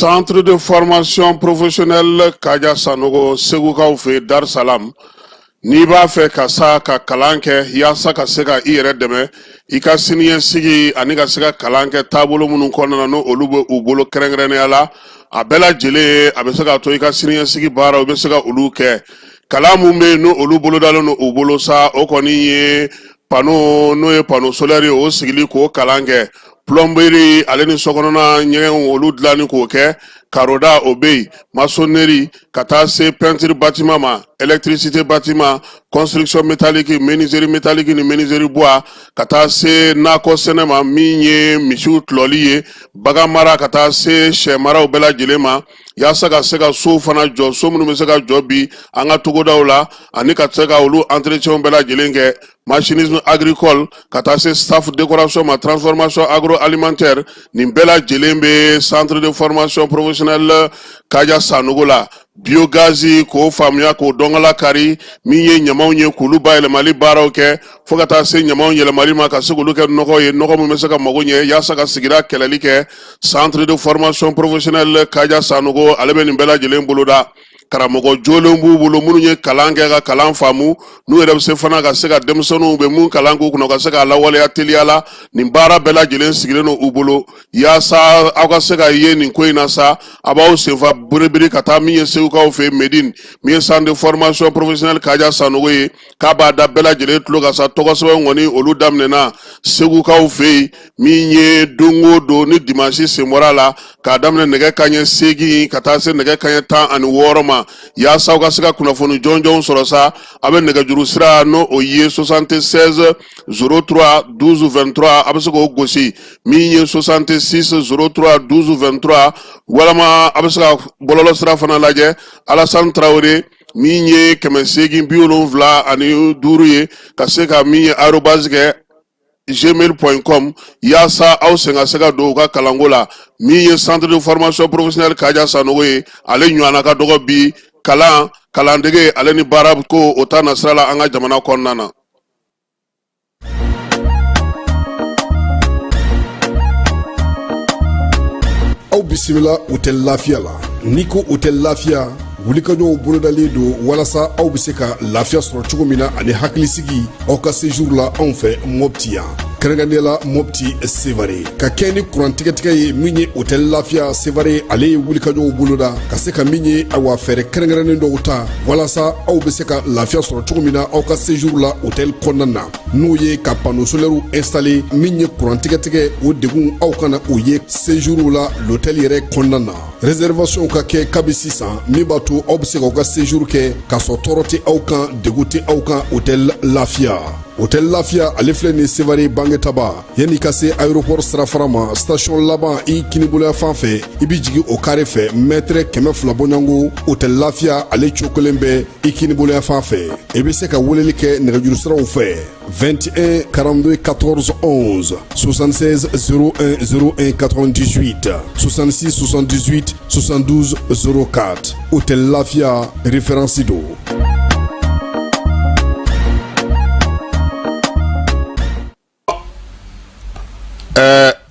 Centre de formation professionnelle Kaja Sanogo, Segukaw fɛ Dar Salam, n'i b'a fɛ ka sa ka kalan kɛ yaasa ka se ka i yɛrɛ dɛmɛ i ka siniɲɛsigi ani ka se ka kalan kɛ taabolo minnu kɔnɔna na, n'o olu bɛ u bolo kɛrɛnkɛrɛnnenya la, a bɛɛ lajɛlen a bɛ se k'a to i ka siniɲɛsigi baaraw i bɛ se ka olu kɛ. Kalan mun bɛ yen, n'o olu bolodalen don u bolo sa, o kɔni ye panneau, n'o ye panneau solaire ye, o sigili k'o kalan kɛ, plomberie ale ni sokɔnɔna ɲɛgɛnw olu dilanni k'o kɛ, karoda o bɛ yen, maçonnerie ka taa se peinture bâtiment ma, électricité bâtiment, construction métallique, menuiserie métallique ni menuiserie bois, ka taa se nakɔ sɛnɛ ma, min ye misiw tulɔli ye, bagan mara, ka taa se sɛ maraw bɛɛ lajɛlen ma, yaasa ka se ka sow fana jɔ, so minnu bɛ se ka jɔ bi an ka togodaw la, ani ka se ka olu entretien bɛɛ lajɛlen kɛ, machinisme agricole, ka taa se staff décoration ma, transformation agroalimentaire. Nin bɛɛ lajɛlen bɛ centre de formation professionnelle Kaja Sanogo la. Biogaz k'o faamuya, k'o dɔnkala kari, min ye ɲamaw ye, k'olu bayɛlɛmali baaraw kɛ, fo ka taa se ɲamaw yɛlɛmali ma ka se k'olu kɛ nɔgɔ ye, nɔgɔ min bɛ se ka mago ɲɛ yaasa ka sigida kɛlɛli kɛ. Centre de formation professionnelle Kaja Sanogo, ale bɛ nin bɛɛ lajɛlen boloda. Karamɔgɔ jolenw b'u bolo minnu ye kalan kɛ ka kalan faamu, n'u yɛrɛ bɛ se fana ka se ka denmisɛnninw bɛ mun kalan k'u kunna, ka se k'a lawaleya teliya la. Nin baara bɛɛ lajɛlen sigilen don u bolo yaasa aw ka se ka ye nin ko in na sa. A b'aw senfa biribiri ka taa min ye Segukaw fɛ Medine, min ye centre de formation professionnelle Kaja Sanogo ye, k'a b'a da bɛɛ lajɛlen tulo kan sa. Tɔgɔ sɛbɛn kɔni olu daminɛna Segukaw fɛ yen, min ye don o don ni dimansi sen bɔra a la, k'a daminɛ nɛgɛ kanɲɛ 8 ka taa se nɛgɛ kanɲɛ 16 ma. Yaasa aw ka se ka kunnafoni jɔnjɔnw sɔrɔ sa, a bɛ nɛgɛjuru sira, n'o o ye 76 03 12 23, a bɛ se k'o gosi, min ye 66 03 12 23, walama a bɛ se ka bɔlɔlɔ sira fana lajɛ, Alassane Traoré, min ye 875 ye, ka se ka min ye arobase kɛ gmail.com, yaasa aw sen ka se ka don u ka kalanko la. Min ye centre de formation professionnelle Kaja Sanogo ye, ale ɲɔgɔnna ka dɔgɔ bi kalan, kalandege ale ni baara ko o ta nasira la an ka jamana kɔnɔna na. Aw bisimila Hôtel Lafiya la. N'i ko Hôtel Lafiya, wulikajɔw bolodalen don walasa aw bɛ se ka lafiya sɔrɔ cogo min na ani hakilisigi aw ka séjour la anw fɛ Mɔpti yan, kɛrɛnkɛrɛnnenya la Mɔpti Sevare. Ka kɛ ni kuran tigɛtigɛ ye, min ye Hôtel Lafiya Sevare, ale ye wulikajɔw boloda ka se ka min ye, awa, fɛɛrɛ kɛrɛnkɛrɛnnen dɔw ta walasa aw bɛ se ka lafiya sɔrɔ cogo min na aw ka séjour la hôtel kɔnɔna na, n'o ye ka panneau solaire installer. Min ye kuran tigɛtigɛ, o degun aw kana o ye séjour la l'hôtel yɛrɛ kɔnɔna na. Réservation ka kɛ kabi sisan, min b'a to aw bɛ se k'aw ka séjour kɛ k'a sɔrɔ tɔɔrɔ tɛ aw kan, degun tɛ aw kan. Hôtel Lafiya, Hôtel Lafiya, ale filɛ nin Sevare Bangetaba, yanni ka se aéroport sirafara ma, station laban i kiniboloya fan fɛ, i bɛ jigin o kare fɛ, mɛtɛrɛ 200 bɔɲɔgɔnko, Hôtel Lafiya ale cokolen bɛ i kiniboloya fan fɛ. I bɛ se ka weleli kɛ nɛgɛjuru siraw fɛ: 21 42 14 11, 76 01 01 98, 66 78 72 04. Hôtel Lafiya, référence don.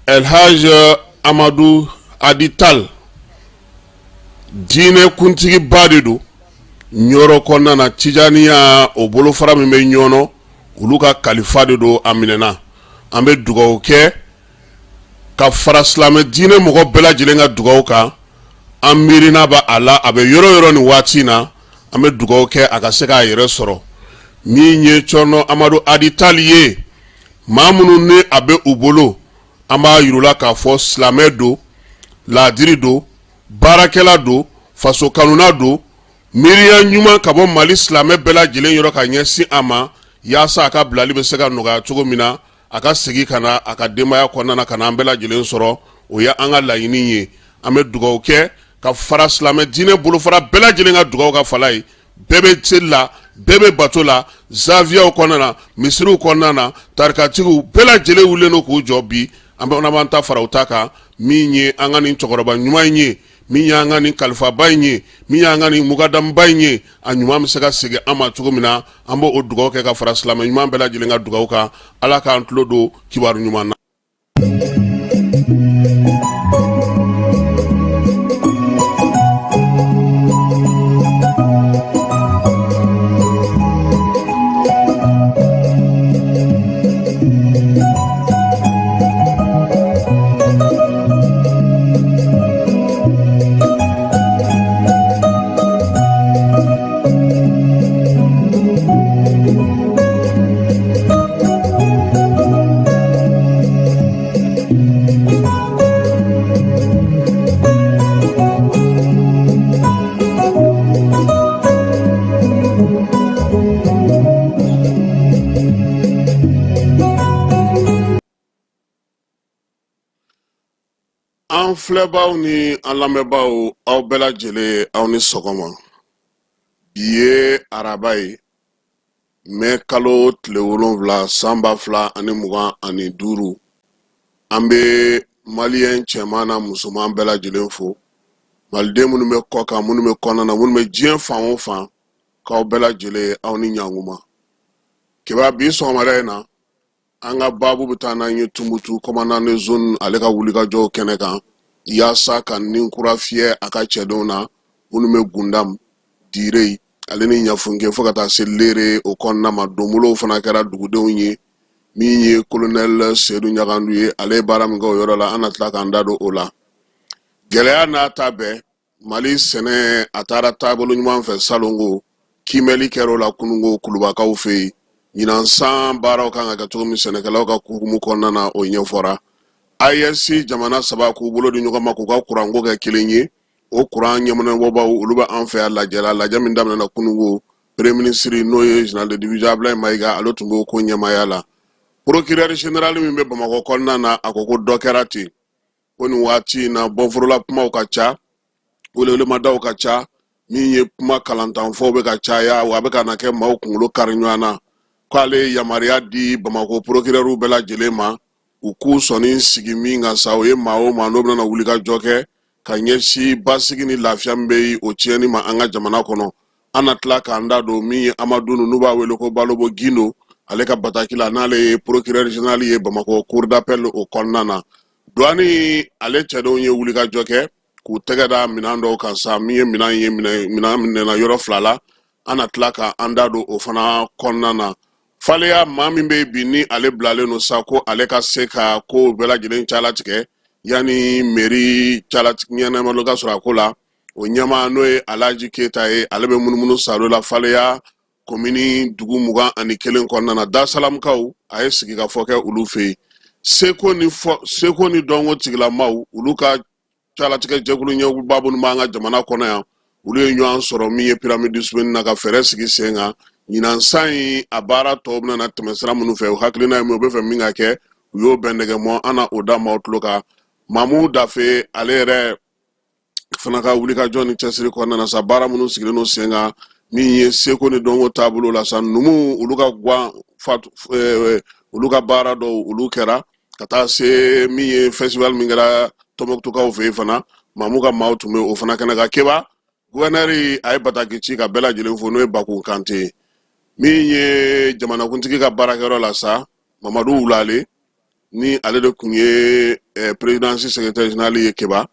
Elhaj Amadu Adi Tal, diinɛ kuntigiba de don Ɲɔrɔ kɔnɔna na, Tijaniya o bolofara min bɛ Ɲɔnɔ, olu ka kalifa de don. A minɛna, an bɛ dugawu kɛ ka fara silamɛ diinɛ mɔgɔ bɛɛ lajɛlen ka dugawu kan. An miirina bɛ a la, a bɛ yɔrɔ yɔrɔ nin waati in na, an bɛ dugawu kɛ a ka se k'a yɛrɛ sɔrɔ. Min ye Cɔrɔnɔ Amadu Adi Tal ye, maa minnu ni a bɛ u bolo, an b'a yir'u la k'a fɔ silamɛ don, laadiri don, baarakɛla don, faso kanuna don, miiriya ɲuman ka bɔ Mali silamɛ bɛɛ lajɛlen yɔrɔ ka ɲɛsin a ma, yaasa a ka bilali bɛ se ka nɔgɔya cogo min na, a ka segin ka na a ka denbaya kɔnɔna na, ka na an bɛɛ lajɛlen sɔrɔ. O ye an ka laɲini ye. An bɛ dugawu kɛ ka fara silamɛ diinɛ bolofara bɛɛ lajɛlen ka dugawu ka fala ye. Bɛɛ bɛ seli la, bɛɛ bɛ bato la, zawiyaw kɔnɔna na, misiriw kɔnɔna na, tarikatigiw bɛɛ lajɛlen wulilen don k'u jɔ bi. An bɛ b'an ta fara u ta kan. Min ye an ka nin cɛkɔrɔba ɲuman in ye, min y'an ka nin kalifaba in ye, min y'an ka nin mukadamuba in ye, a ɲuman bɛ se ka segin an ma cogo min na, an b'o dugawu kɛ ka fara silamɛ ɲuman bɛɛ lajɛlen ka dugawu kan. Ala k'an tulo don kibaru ɲuman na. filɛbaaw ni an lamɛnbaaw, aw bɛɛ lajɛlen, aw ni sɔgɔma. Bi ye araba ye, mɛ kalo tile 7, san 2025. An bɛ maliyɛn cɛman n'a musoman bɛɛ lajɛlen fo, maliden minnu bɛ kɔ kan, minnu bɛ kɔnɔna na, minnu bɛ diɲɛ fan o fan, k'aw bɛɛ lajɛlen, aw ni ɲankuma. Keba, bi sɔgɔmada in na, an ka baabu bɛ taa n'an ye Tumutu commandant de zone, ale ka wulikajɔw kɛnɛ kan, yaasa ka ni kura fiyɛ a ka cɛdenw na minnu bɛ Gundam, Direy ale ni Ɲafunke, fo ka taa se Lere o kɔnɔna ma. Donbolow fana kɛra dugudenw ye. Min ye kolonɛli Sedu Ɲagandu ye, ale ye baara min kɛ o yɔrɔ la, an na tila k'an da don o la. Gɛlɛya n'a ta bɛɛ, Mali sɛnɛ a taara taabolo ɲuman fɛ salongo. Kiimɛli kɛra o la kunungo Kulubakaw fɛ yen. Ɲinan san baaraw kan ka kɛ cogo min sɛnɛkɛlaw ka hukumu kɔnɔna na, o ɲɛfɔra. AES jamana saba k'u bolo di ɲɔgɔn ma k'u ka kuranko kɛ kelen ye, o kuran ɲɛmɔgɔbaw olu bɛ an fɛ yan lajɛ la. Lajɛ min daminɛna kunungo, premier ministre, n'o ye général de division Ablaye Mayiga, ale tun b'o ko ɲɛmaaya la. Procureur général min bɛ Bamakɔ kɔnɔna na, a ko ko dɔ kɛra ten, ko nin waati in na, bɔforola kumaw ka ca, welewelemadaw ka ca, min ye kuma kalantanfɔw bɛ ka caya, wa a bɛ ka na kɛ maaw kunkolo kari ɲɔgɔn na, k'ale ye yamaruya di Bamakɔ procureur bɛɛ lajɛlen ma, u k'u sɔnni sigi min kan sa, o ye maa o maa n'o bɛna wuli ka jɔ kɛ ka ɲɛsin basigi ni lafiya min bɛ yen, o tiɲɛni ma an ka jamana kɔnɔ. An na tila k'an da don min ye Amadu, n'u b'a wele ko Balobo Gindo, ale ka bataki la, n'ale ye procureur général ye Bamakɔ cour d'appel o kɔnɔna na. Douane ale cɛdenw ye wulikajɔ kɛ k'u tɛgɛ da minɛn dɔw kan sa, min ye minɛn ye, minɛn minɛna yɔrɔ fila la. An na tila ka an da don o fana kɔnɔna na. Faleya maa min bɛ bi ni ale bilalen don sa, ko ale ka se ka ko bɛɛ lajɛlen calatigɛ yanni mairie ɲɛnamalo ka sɔrɔ a ko la, o ɲɛmaa, n'o ye Alaji Keyita ye, ale bɛ munumunu salo la Faleya komini dugu 21 kɔnɔna na. Dasalamkaw, a ye sigikafɔ kɛ olu fɛ yen. Seko ni fɔ, seko ni dɔnko tigilamaw, olu ka calatigɛ jɛkulu ɲɛba minnu b'an ka jamana kɔnɔ yan, olu ye ɲɔgɔn sɔrɔ min ye Pyramide du Souvenir na, ka fɛɛrɛ sigi sen kan ɲinan san in a baara tɔw bɛna na tɛmɛ sira minnu fɛ. U hakilina ye min ye, u bɛ fɛ min ka kɛ, u y'o bɛn nɛgɛ mɔ. An na o da maaw tulo kan. Mamu Dafe, ale yɛrɛ fana ka wulikajɔ ni cɛsiri kɔnɔna na sa, baara minnu sigilen don sen kan min ye seko ni dɔnko taabolo la sa, numuw olu ka guwan fatu, olu ka baara dɔw olu kɛra, ka taa se min ye festival min kɛra Tɔnbɔkutukaw fɛ yen fana, Mamu ka maaw tun bɛ o fana kɛnɛ kan. Keba, guvɛnɛri a ye bataki ci ka bɛɛ lajɛlen fo, n'o ye Bakun Kante ye. Min ye jamanakuntigi ka baarakɛyɔrɔ la sa, Mamadu Wulale, ni ale de tun ye présidence secrétaire général ye, Keba,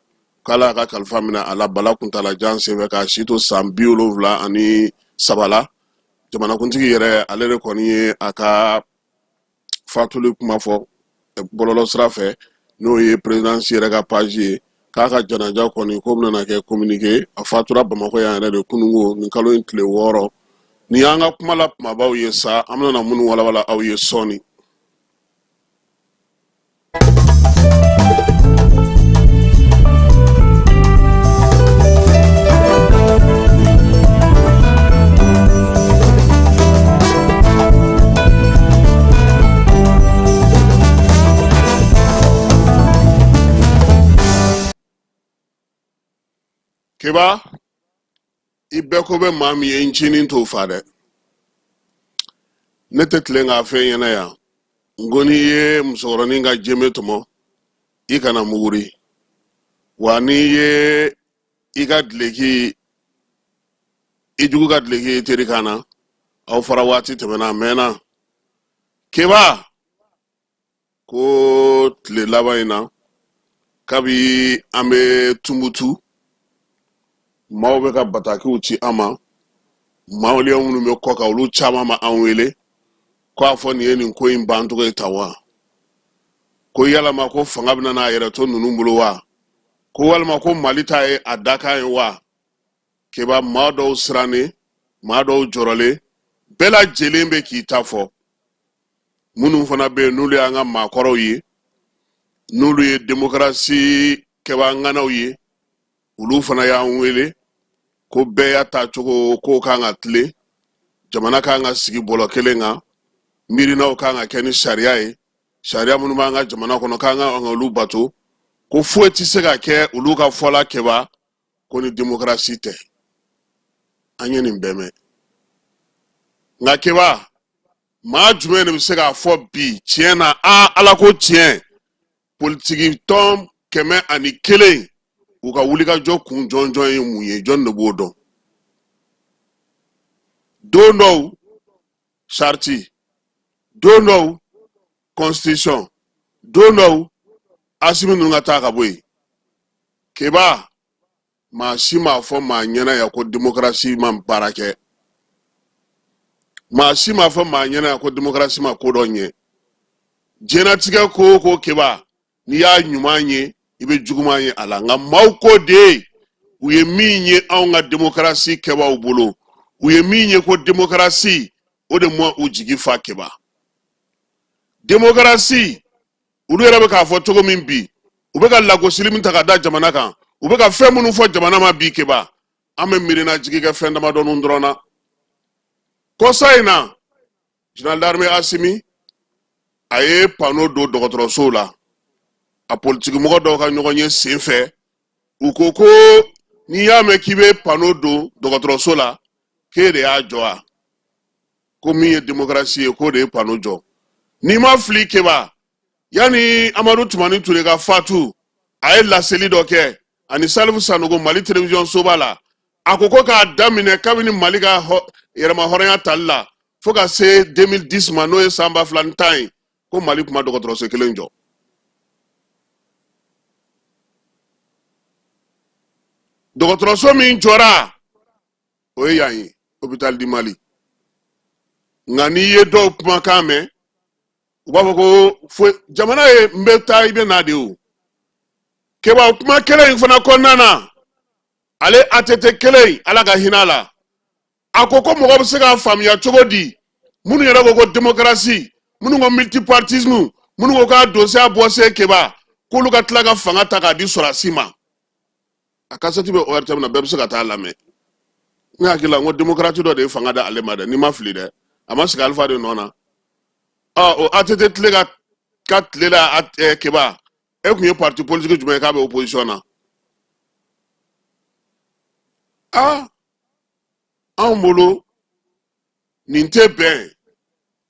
k'ala y'a ka kalifa minɛ a la bala kuntalajan senfɛ, k'a si to san 73 la. Jamanakuntigi yɛrɛ, ale de kɔni ye a ka fatuli kuma fɔ bɔlɔlɔ sira fɛ, n'o ye présidence yɛrɛ ka page ye, k'a ka janaja kɔni ko bɛna kɛ communiqué. A fatura Bamakɔ yan yɛrɛ de kunungo, nin kalo in tile 6. Nin y'an ka kuma la kumabaw ye sa, an bɛna minnu walawala aw ye sɔɔni. Keba, i bɛɛ ko bɛ maa min ye ncinin t'o fa dɛ. Ne tɛ tilen k'a f'e ɲɛna yan n ko n'i ye musokɔrɔnin ka jeme tɔmɔ, i kana muguri wa. N'i ye i ka dileki, i jugu ka dileki i teri kan na, aw fara waati tɛmɛna, a mɛnna. Keba, ko tile laban in na, kabi an bɛ Tumutu, maaw bɛ ka batakiw ci an ma. Maliyɛn minnu bɛ kɔ kan, olu caman ma an wele ko a fɔ nin ye nin ko in bancogo ye tan wa, ko yalama ko fanga bɛna n'a yɛrɛ to ninnu bolo wa, ko walima ko Mali ta ye a dakan ye wa. Keba, maa dɔw sirannen, maa dɔw jɔrɔlen, bɛɛ lajɛlen bɛ k'i ta fɔ. Minnu fana bɛ yen, n'olu y'an ka maakɔrɔw ye, n'olu ye demokarasi kɛbaa ŋanaw ye, olu fana y'an wele ko bɛɛ y'a ta cogo k'o kan ka tilen, jamana kan ka sigi bɔlɔ kelen kan, miirinaw kan ka kɛ ni sariya ye, sariya minnu b'an ka jamana kɔnɔ, k'an ka olu bato. Ko foyi tɛ se ka kɛ olu ka fɔ la, Keba, ko ni demokarasi tɛ. An ye nin bɛɛ mɛn, nka Keba, maa jumɛn de bɛ se k'a fɔ bi tiɲɛ na, a Ala ko tiɲɛ, politiki tɔn 101, u ka wulikajɔ kun jɔnjɔn ye mun ye? Jɔn de b'o dɔn? Don dɔw sariti, don dɔw constitution, don dɔw Asimi ninnu ka taa ka bɔ yen. Keba, maa si m'a fɔ maa ɲɛna yan ko demokarasi ma baara kɛ. Maa si m'a fɔ maa ɲɛna yan ko demokarasi ma ko dɔ ɲɛ. Diɲɛnatigɛ ko o ko, Keba, n'i y'a ɲuman ye, i bɛ juguman ye a la. Nka maaw ko de, u ye min ye anw ka demokarasi kɛbaaw bolo, u ye min ye ko demokarasi, o de ma u jigi fa. Keba, demokarasi, olu yɛrɛ bɛ k'a fɔ cogo min bi, u bɛ ka lagosili min ta ka da jamana kan, u bɛ ka fɛn minnu fɔ jamana ma bi, Keba, an bɛ miirina jigi kɛ fɛn damadɔninw dɔrɔn na. Kɔsa in na, général d'armée Asimi a ye panneau don dɔgɔtɔrɔsow la. A politikimɔgɔ dɔw ka ɲɔgɔn ye sen fɛ, u ko ko n'i y'a mɛn k'i bɛ panneau don dɔgɔtɔrɔso la, k'e de y'a jɔ wa? Ko min ye demokarasi ye, k'o de ye panneau jɔ. N'i ma fili, Keba, yanni Amadu Tumani Ture ka fatu, a ye laseli dɔ kɛ ani Salifu Sanogo Mali telewisɔn soba la. A ko ko k'a daminɛ kabini Mali ka yɛrɛma hɔrɔnya tali la fo ka se 2010 ma, n'o ye san 2010 ye, ko Mali tun ma dɔgɔtɔrɔso kelen jɔ. Dɔgɔtɔrɔso min jɔra, o ye yan ye, hôpital du Mali. Nka n'i ye dɔw kumakan mɛn, u b'a fɔ ko fo jamana ye n bɛ taa, i bɛ na de. O Keba, kuma kelen in fana kɔnɔna na, ale ATT kelen in, Ala ka hinɛ a la, a ko ko mɔgɔ bɛ se k'a faamuya cogo di, minnu yɛrɛ ko ko démocratie, minnu ko multipartisme, minnu ko k'a don se a bɔ se, Keba, k'olu ka tila ka fanga ta k'a di sɔrɔdasi ma. A kasɛti bɛ ORTM na, bɛɛ bɛ se ka taa lamɛn. Ne hakili la, n ko démocrate dɔ de ye fanga da ale ma dɛ, n'i ma fili dɛ, a ma sigi Alifa de nɔ na. Ɔ, o ATT tile ka tile la, Keba, e tun ye parti politique jumɛn ye k'a bɛ opposition na? Aa, anw bolo nin tɛ bɛn,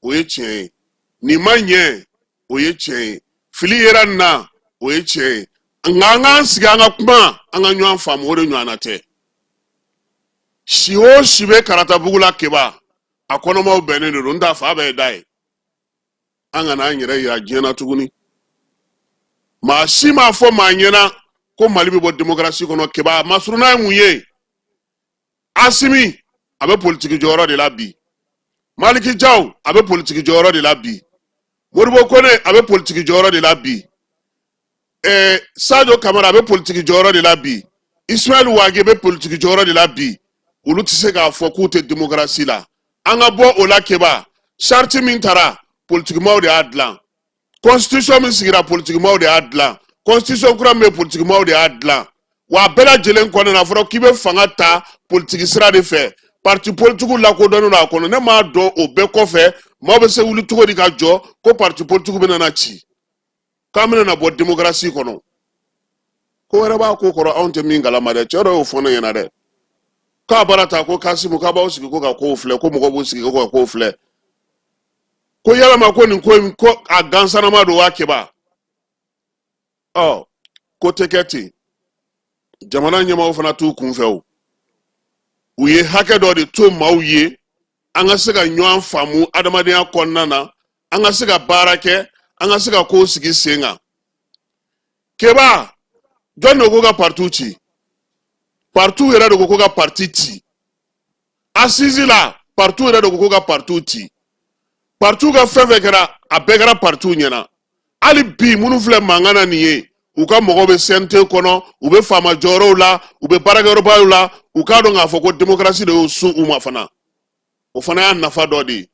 o ye tiɲɛ ye. Nin ma ɲɛ, o ye tiɲɛ ye. Fili yera nin na, o ye tiɲɛ ye. Nka an k'an sigi, an ka kuma, an ka ɲɔgɔn faamu, o de ɲɔgɔnna tɛ. Si o si bɛ Karatabugu la, Keba, a kɔnɔmaw bɛnnen de don. N t'a fa bɛɛ ye da ye. An kana an yɛrɛ yira diɲɛ na tuguni. Maa si m'a fɔ maa ɲɛna ko Mali bɛ bɔ demokarasi kɔnɔ. Keba, masurunna ye mun ye? Asimi, a bɛ politiki jɔyɔrɔ de la bi. Maliki Jaw, a bɛ politiki jɔyɔrɔ de la bi. Modibo Kone, a bɛ politiki jɔyɔrɔ de la bi. Sadio Kamara, a bɛ politiki jɔyɔrɔ de la bi. Ismaël Wage bɛ politiki jɔyɔrɔ de la bi. Olu tɛ se k'a fɔ k'u tɛ demokarasi la. An ka bɔ o la, Keba. Charte min tara, politikimaw de y'a dilan. Constitution min sigira, politikimaw de y'a dilan. Constitution kura min bɛ, politikimaw de y'a dilan. Wa a bɛɛ lajɛlen kɔnɔna na, a fɔra k'i bɛ fanga ta politiki sira de fɛ. Parti politikiw lakodɔnnen don a kɔnɔ. Ne m'a dɔn, o bɛɛ kɔfɛ, maaw bɛ se wuli cogo di ka jɔ ko parti politikiw bɛna na ci, k'an bɛna na bɔ demokarasi kɔnɔ? Ko wɛrɛ b'a ko kɔrɔ, anw tɛ min kalama dɛ. Cɛ dɔ y'o fɔ ne ɲɛna dɛ, k'a baara ta ko Kasimu, k'a b'aw sigi ko ka kow filɛ, ko mɔgɔw b'u sigi ko ka kow filɛ, ko yalama ko nin ko in, ko a gansanama don wa? Keba, ɔ, ko tɛ kɛ ten. Jamana ɲɛmaaw fana t'u kunfɛ. O u ye hakɛ dɔ de to maaw ye, an ka se ka ɲɔgɔn faamu adamadenya kɔnɔna na, an ka se ka baara kɛ, an ka se ka kow sigi sen kan. Keba, jɔn de ko ka partiw ci? Partiw yɛrɛ de ko ko ka parti ci. Assise la, partiw yɛrɛ de ko ko ka partiw ci. Partiw ka fɛn fɛn kɛra, a bɛɛ kɛra partiw ɲɛna. Hali bi, minnu filɛ mankan na nin ye, u ka mɔgɔw bɛ CNT kɔnɔ, u bɛ faama jɔyɔrɔw la, u bɛ baarakɛyɔrɔbaw la. U k'a dɔn k'a fɔ ko démocratie de y'o sun u ma fana. O fana y'a nafa dɔ de ye.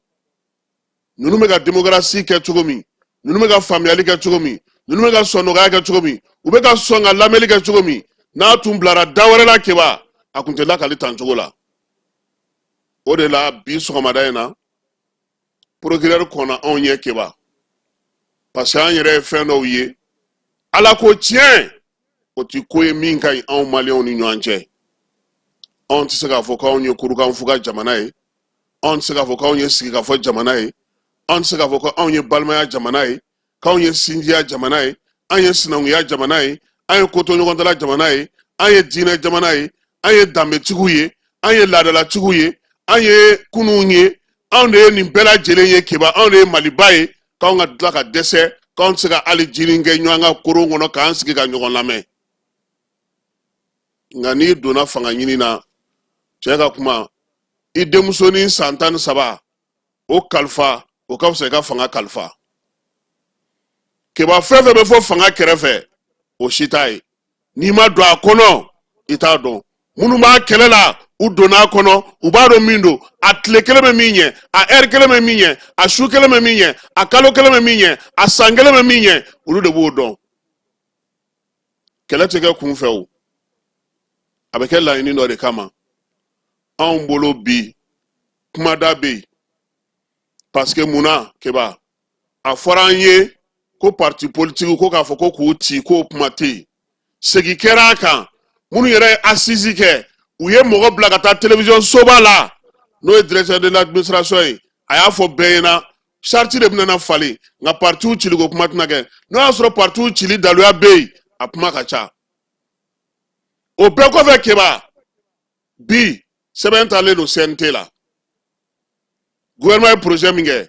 Ninnu bɛ ka démocratie kɛ cogo min, ninnu bɛ ka faamuyali kɛ cogo min, ninnu bɛ ka sɔn nɔgɔya kɛ cogo min, u bɛ ka sɔn ka lamɛnni kɛ cogo min, n'a tun bilara da wɛrɛ la, Keba, a tun tɛ lakali tan cogo la. O de la, bi sɔgɔmada in na, procureur kɔnna anw ɲɛ, Keba, parce que an yɛrɛ ye fɛn dɔw ye. Ala ko tiɲɛ. O ti ko ye min ka ɲi anw maliyɛnw ni ɲɔgɔn cɛ. Anw tɛ se k'a fɔ k'anw ye kurukanfuga jamana ye, anw tɛ se k'a fɔ k'anw ye sigikafɔ jamana ye, anw tɛ se k'a fɔ ko anw ye balimaya jamana ye, k'anw ye sinjiya jamana ye, an ye sinankunya jamana ye, an ye kotoɲɔgɔntala jamana ye, an ye diinɛ jamana ye, an ye danbetigiw ye, an ye laadalatigiw ye, an ye kununw ye. Anw de ye nin bɛɛ lajɛlen ye Keba. Anw de ye Maliba ye. K'anw ka tila ka dɛsɛ, k'anw tɛ se ka hali jinin kɛ ɲɔgɔn ka koron kɔnɔ k'an sigi ka ɲɔgɔn lamɛn. Nka n'i donna fanga ɲini na, cɛ ka kuma, i denmusonin san 13 o kalifa, o ka fisa i ka fanga kalifa. Keba, fɛn fɛn bɛ fɔ fanga kɛrɛfɛ, o si t'a ye. N'i ma don a kɔnɔ, i t'a dɔn. Minnu b'a kɛlɛ la, u donna a kɔnɔ, u b'a dɔn min don. A tile kelen bɛ min ɲɛ, a ɛri kelen bɛ min ɲɛ, a su kelen bɛ min ɲɛ, a kalo kelen bɛ min ɲɛ, a san kelen bɛ min ɲɛ, olu de b'o dɔn. Kɛlɛ tɛ kɛ kun fɛ o, a bɛ kɛ laɲini dɔ de kama. Anw bolo bi, kumada bɛ yen, parce que mun na, Keba, a fɔra an ye ko parti politique ko k'a fɔ ko k'u ci, k'o kuma tɛ yen. Segin kɛra a kan. Minnu yɛrɛ ye assise kɛ, u ye mɔgɔ bila ka taa télévision soba la, n'o ye directeur de l'administration ye, a y'a fɔ bɛɛ ɲɛna, charte de bɛna falen, nka partiw ciliko kuma tɛna kɛ. N'o y'a sɔrɔ partiw cili daluya bɛ yen, a kuma ka ca. O bɛɛ kɔfɛ, Keba, bi sɛbɛn talen don CNT la. Gouvernement ye projet min kɛ,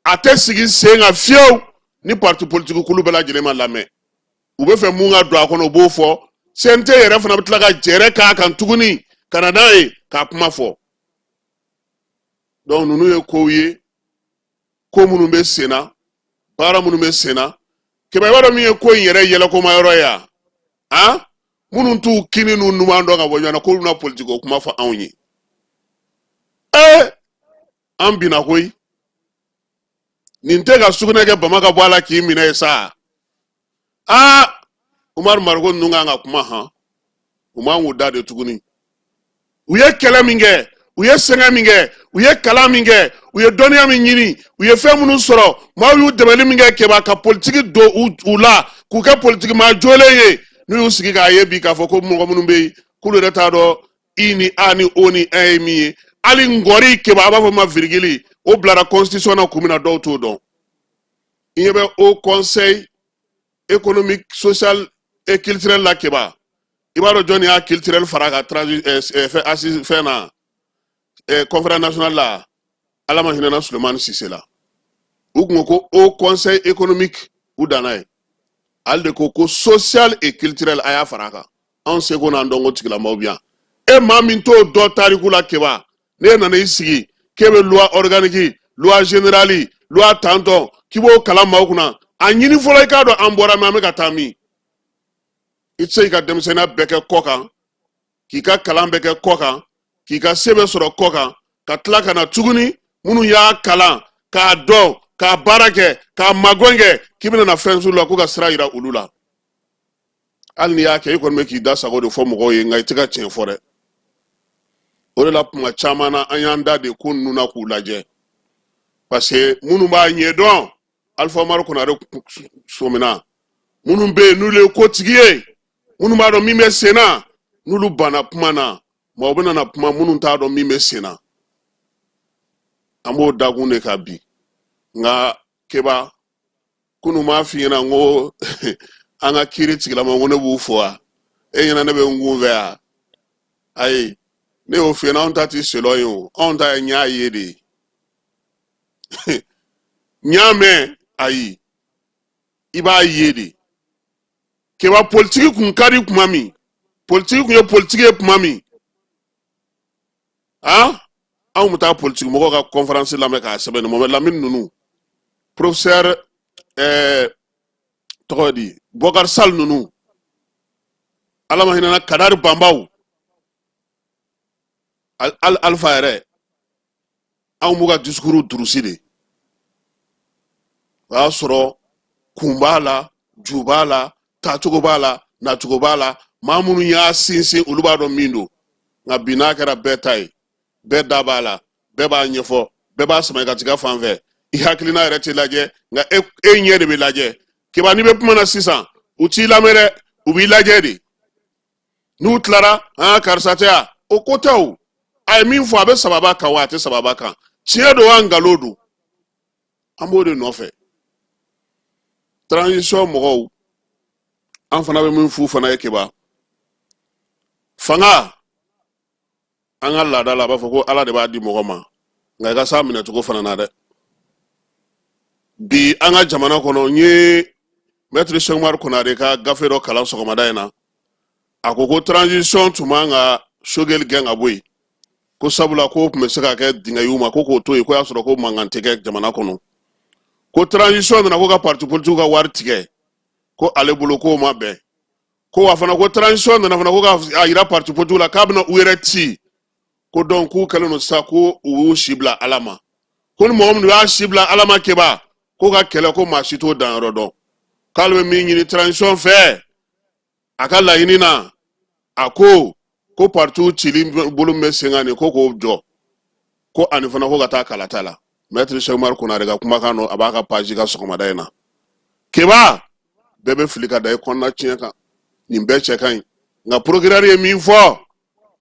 a tɛ sigi sen kan fiyewu ni parti politique kulu bɛɛ lajɛlen ma lamɛn. U bɛ fɛ mun ka don a kɔnɔ, u b'o fɔ. CNT yɛrɛ fana bɛ tila ka jɛrɛ k'a kan tuguni ka na n'a ye k'a kuma fɔ. Donc ninnu ye kow ye, ko minnu bɛ sen na, baara minnu bɛ sen na. Keba, i b'a dɔn min ye ko in yɛrɛ yɛlɛkoma yɔrɔ ye yan, han, minnu t'u kini n'u numan dɔn ka bɔ ɲɔgɔn na, k'olu bɛna politiki ko kuma fɔ anw ye. Ee, an binna koyi. Nin tɛ ka sugunɛ kɛ bama ka bɔ a la k'i minɛ ye sa. Aa, Umaru Mariko ninnu kan ka kuma han, u man k'u da de tuguni. U ye kɛlɛ min kɛ, u ye sɛgɛn min kɛ, u ye kalan min kɛ, u ye dɔnniya min ɲini, u ye fɛn minnu sɔrɔ, maaw y'u dɛmɛli min kɛ, Keba, ka politiki don u la k'u kɛ politiki maa jolen ye, n'u y'u sigi k'a ye bi k'a fɔ ko mɔgɔ minnu bɛ yen k'olu yɛrɛ t'a dɔn I ni A ni O ni Ɛ ye min ye, hali ngɔri, Keba, a b'a fɔ ma virgule, o bilara constitution na kun min na, dɔw t'o dɔn. I ɲɛ bɛ Haut Conseil économique, social et culturel la, Keba, i b'a dɔn jɔnni y'a culturel fara ka transi fɛn assise fɛn na, conférence nationale la? Ala ma hinɛna Sulemani Sise la. U kun ko ko Haut Conseil économique, u danna ye. Ale de ko ko social et culturel, a y'a fara a kan. Anw seko n'an dɔnko tigilamɔgɔw bɛ yan. E maa min t'o dɔn tariku la, Keba, n'e nana i sigi k'e bɛ loi organique, loi générale, loi tantɔn, k'i b'o kalan maaw kunna, a ɲini fɔlɔ i k'a dɔn an bɔra min, an bɛ ka taa min. I tɛ se k'i ka denmisɛnninya bɛɛ kɛ kɔ kan, k'i ka kalan bɛɛ kɛ kɔ kan, k'i ka se bɛɛ sɔrɔ kɔ kan, ka tila ka na tuguni, minnu y'a kalan k'a dɔn, k'a baara kɛ, k'a magɛn kɛ, k'i bɛna na fɛn sugu la ko ka sira yira olu la. Hali n'i y'a kɛ, i kɔni bɛ k'i da sago de fɔ mɔgɔw ye, nka i tɛ ka tiɲɛ fɔ dɛ. O de la, kuma caman na, an y'an da de ko ninnu na k'u lajɛ, parce que minnu b'a ɲɛdɔn, Alifa Umaru Konare sɔmina, minnu bɛ yen n'olu ye kotigi ye, minnu b'a dɔn min bɛ sen na, n'olu banna kuma na, maaw bɛna na kuma minnu t'a dɔn min bɛ sen na. An b'o dakun de kan bi. Nka Keba, kunu m'a f'i ɲɛna n ko an ka kiiri tigilama, ko ne b'u fo wa? E ɲɛna ne bɛ n kun fɛ yan? Ayi, ne y'o f'i ɲɛna, anw ta ti selon ye o, anw ta ye n y'a ye de ye, n y'a mɛn. Ayi, i b'a ye de. Keba, politiki kun ka di kuma min, politiki kun ye politiki ye kuma min, han, anw bɛ taa politiki mɔgɔw ka conférence lamɛn k'a sɛbɛn. Ni Mohamed Lamine ninnu, professeur tɔgɔ di, Bɔkari Sall ninnu, Ala ma hinɛna Kadari Banbaw, Alpha yɛrɛ, anw b'u ka discours durusi de. O y'a sɔrɔ kun b'a la, ju b'a la, taacogo b'a la, nacogo b'a la. Maa minnu y'a sinsin, olu b'a dɔn min don. Nka bi, n'a kɛra bɛɛ ta ye, bɛɛ da b'a la, bɛɛ b'a ɲɛfɔ, bɛɛ b'a sama i ka tiga fan fɛ, i hakilina yɛrɛ tɛ lajɛ, nka e ɲɛ de bɛ lajɛ. Keba, n'i bɛ kuma na sisan, u t'i lamɛn dɛ, u b'i lajɛ de. N'u tilara, an karisa tɛ yan, o ko tɛ. O a ye min fɔ, a bɛ sababa kan wa a tɛ sababa kan? Tiɲɛ don wa nkalon don? An b'o de nɔfɛ. Transition mɔgɔw, an fana bɛ min f'u fana ye, Keba, fanga, an ka laada la, a b'a fɔ ko Ala de b'a di mɔgɔ ma, nka i ka s'a minɛcogo fana na dɛ. Bi an ka jamana kɔnɔ, n ye Maître Cheick Oumar Konare ka gafe dɔ kalan sɔgɔmada in na. A ko ko transition tun man ka Choguel gɛn ka bɔ yen, ko sabula k'o tun bɛ se ka kɛ dingɛ y'u ma, ko k'o to yen, ko y'a sɔrɔ ko mankan tɛ kɛ jamana kɔnɔ. Ko transition nana ko ka parti politique ka wari tigɛ, ko ale bolo k'o ma bɛn. Ko wa fana ko transition nana fana ko ka a yira parti politique la k'a bɛna u yɛrɛ ci, ko donc k'u kɛlen don sisan ko u y'u si bila Ala ma, ko ni mɔgɔ minnu y'a si bila Ala ma, Keba, ko ka kɛlɛ ko maa si t'o danyɔrɔ dɔn. K'ale bɛ min ɲini transition fɛ, a ka laɲini na, a ko ko partiw cili bolo min bɛ sen kan nin, ko k'o jɔ, ko ani fana ko ka taa kalata la. Maître Cheick Oumar Konare ka kumakan don, a b'a ka page kan sɔgɔmada in na. Keba, bɛɛ bɛ fili ka da i kɔnɔna tiɲɛ kan, nin bɛɛ cɛ ka ɲi, nka procureur ye min fɔ,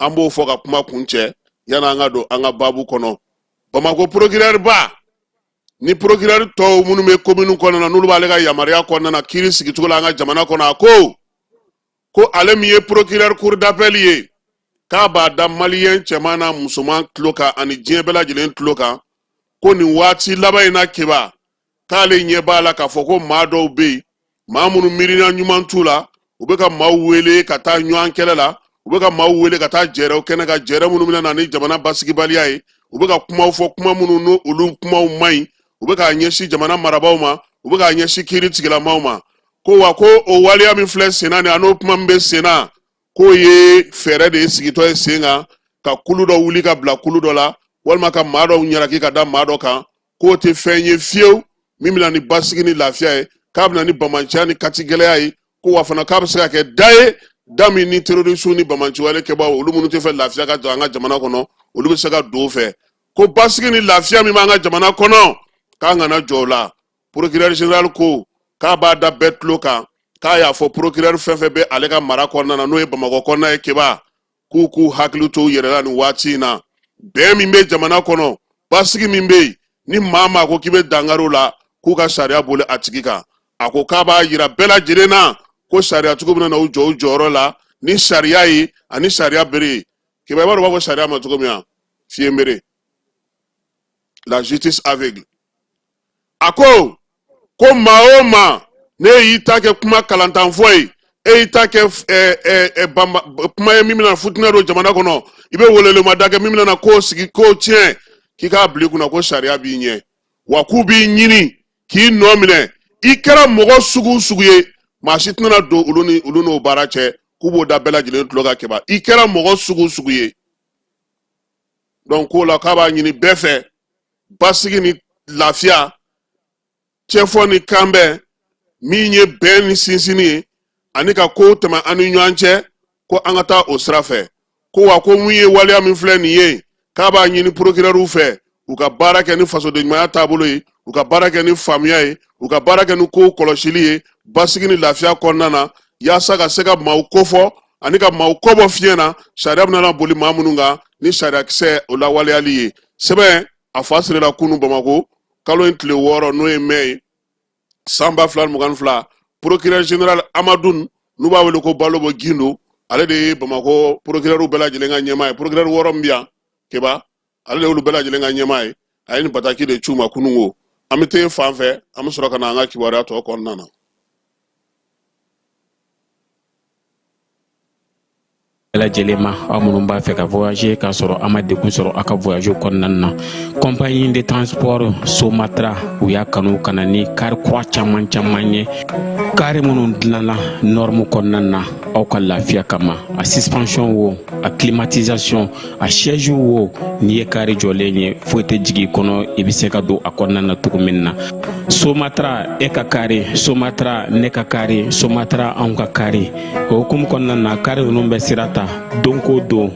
an b'o fɔ ka kuma kuncɛ yan'an ka don an ka baabu kɔnɔ. Bamakɔ procureur ba ni procureur tɔw minnu bɛ commune kɔnɔna na, n'olu b'ale ka yamaruya kɔnɔna na kiiri sigicogo la an ka jamana kɔnɔ, a ko ko ale min ye procureur cour d'appel ye, k'a b'a da maliyɛn cɛman n'a musoman tulo kan ani diɲɛ bɛɛ lajɛlen tulo kan, ko nin waati laban in na, Keba, k'ale ɲɛ b'a la k'a fɔ ko maa dɔw bɛ yen, maa minnu miirina ɲuman t'u la, u bɛ ka maaw wele ka taa ɲɔgɔn kɛlɛ la, u bɛ ka maaw wele ka taa jɛrɛw kɛnɛ kan, jɛrɛ minnu bɛna na ni jamana basigibaliya ye. U bɛ ka kumaw fɔ, kuma minnu n'o olu kumaw man ɲi, u bɛ k'a ɲɛsin jamana marabaaw ma, u bɛ k'a ɲɛsin kiiri tigilamaw ma. Ko wa ko o waleya min filɛ senna nin, a n'o kuma min bɛ senna, k'o ye fɛɛrɛ de ye sigitɔ ye sen kan ka kulu dɔ wuli ka bila kulu dɔ la, walima ka maa dɔw ɲaraki ka da maa dɔ kan, k'o tɛ fɛn ye fiyewu min bɛna ni basigi ni lafiya ye, k'a bɛna ni bamanciya ni katigɛlɛya ye. Ko wa fana k'a bɛ se ka kɛ da ye, da min ni terrorisiw ni bamanciwale kɛbaaw, olu minnu tɛ fɛ lafiya ka jɔ an ka jamana kɔnɔ, olu bɛ se ka don o fɛ. Ko basigi ni lafiya min b'an ka jamana kɔnɔ, k'an kana jɔ o la. Procureur général ko k'a b'a da bɛɛ tulo kan, k'a y'a fɔ procureur fɛn fɛn bɛ ale ka mara kɔnɔna na, n'o ye Bamakɔ kɔnɔna ye, Keba, k'u k'u hakili to u yɛrɛ la nin waati in na. Bɛn min bɛ jamana kɔnɔ, basigi min bɛ yen, ni maa maa ko k'i bɛ dankari o la, k'u ka sariya boli a tigi kan. A ko k'a b'a yira bɛɛ lajɛlen na ko sariyatigiw bɛna na u jɔ u jɔyɔrɔ la ni sariya ye ani sariya bere ye. Keba, i b'a dɔn u b'a fɔ sariya ma cogo min wa? Fiyɛnbere, la justice aveugle. A ko ko maa o maa ne y'i ta kɛ kuma kalantanfɔ ye, e y'i ta kɛ kuma ye min bɛna futinɛ don jamana kɔnɔ, i bɛ welewelemada kɛ min bɛna na ko sigi ko tiɲɛ, k'i k'a bila i kunna ko sariya b'i ɲɛ, wa k'u b'i ɲini k'i nɔ minɛ. I kɛra mɔgɔ sugu o sugu ye, maa si tɛna don olu ni olu n'o baara cɛ, k'u b'o da bɛɛ lajɛlen tulo kan. Keba, i kɛra mɔgɔ sugu o sugu ye, donc k'o la k'a b'a ɲini bɛɛ fɛ, basigi ni lafiya, cɛfɔ ni kanbɛn min ye bɛn ni sinsinni ye ani ka kow tɛmɛ an ni ɲɔgɔn cɛ, ko an ka taa o sira fɛ. Ko wa ko mun ye waleya min filɛ nin ye, k'a b'a ɲini procureur fɛ, u ka baara kɛ ni fasodenɲumanya taabolo ye, u ka baara kɛ ni faamuya ye, u ka baara kɛ ni kow kɔlɔsili ye basigi ni lafiya kɔnɔna na, yaasa ka se ka maaw kofɔ ani ka maaw kɔbɔ fiɲɛ na, sariya bɛna boli maa minnu kan ni sariyakisɛ o lawaleyali ye. Sɛbɛn a fa sirila kunu Bamakɔ, kalo in tile 6, n'o ye mai ye, san 2022. Procureur général Amadou, n'u b'a wele ko Balobo Gindo, ale de ye Bamakɔ procureur bɛɛ lajɛlen ka ɲɛmaa ye. Procureur 6 min bɛ yan, Keba, ale de y'olu bɛɛ lajɛlen ka ɲɛmaa ye. A ye nin bataki de c'u ma kununko. An bɛ taa fan fɛ, an bɛ sɔrɔ ka na an ka kibaruya tɔ kɔnɔna na. Bɛɛ lajɛlen ma, aw minnu b'a fɛ ka voyager k'a sɔrɔ a ma degun sɔrɔ aw ka voyage kɔnɔna na, compagnie de transport Somatra, u y'a kanu ka na ni kari kura caman caman ye, kari minnu dilanna norme kɔnɔna na aw ka lafiya kama. A suspension wo, a climatisation, a siège wo, n'i ye kari jɔlen ye, foyi tɛ jigin i kɔnɔ, i bɛ se ka don a kɔnɔna na cogo min na. Somatra, e ka kari Somatra, ne ka kari Somatra, anw ka kari. O hukumu kɔnɔna na, kari ninnu bɛ sira ta don ko don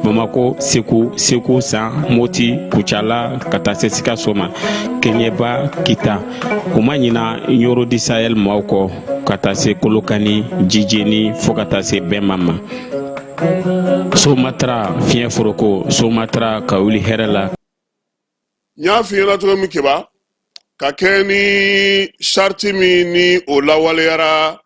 Bamako, Segu, Segu San, Moti, Kucala, ka taa se Sikaso ma, Keɲeba, Kita. U ma ɲina Ɲoro du Sahel maaw kɔ, ka taa se Kolokani, Jijeni, fo ka taa se Bɛnma ma. Somatra fiɲɛ foroko, Somatra ka wuli hɛrɛ la. N y'a f'i ɲɛna cogo min Keba, ka kɛ ni sariti min ni o lawaleyara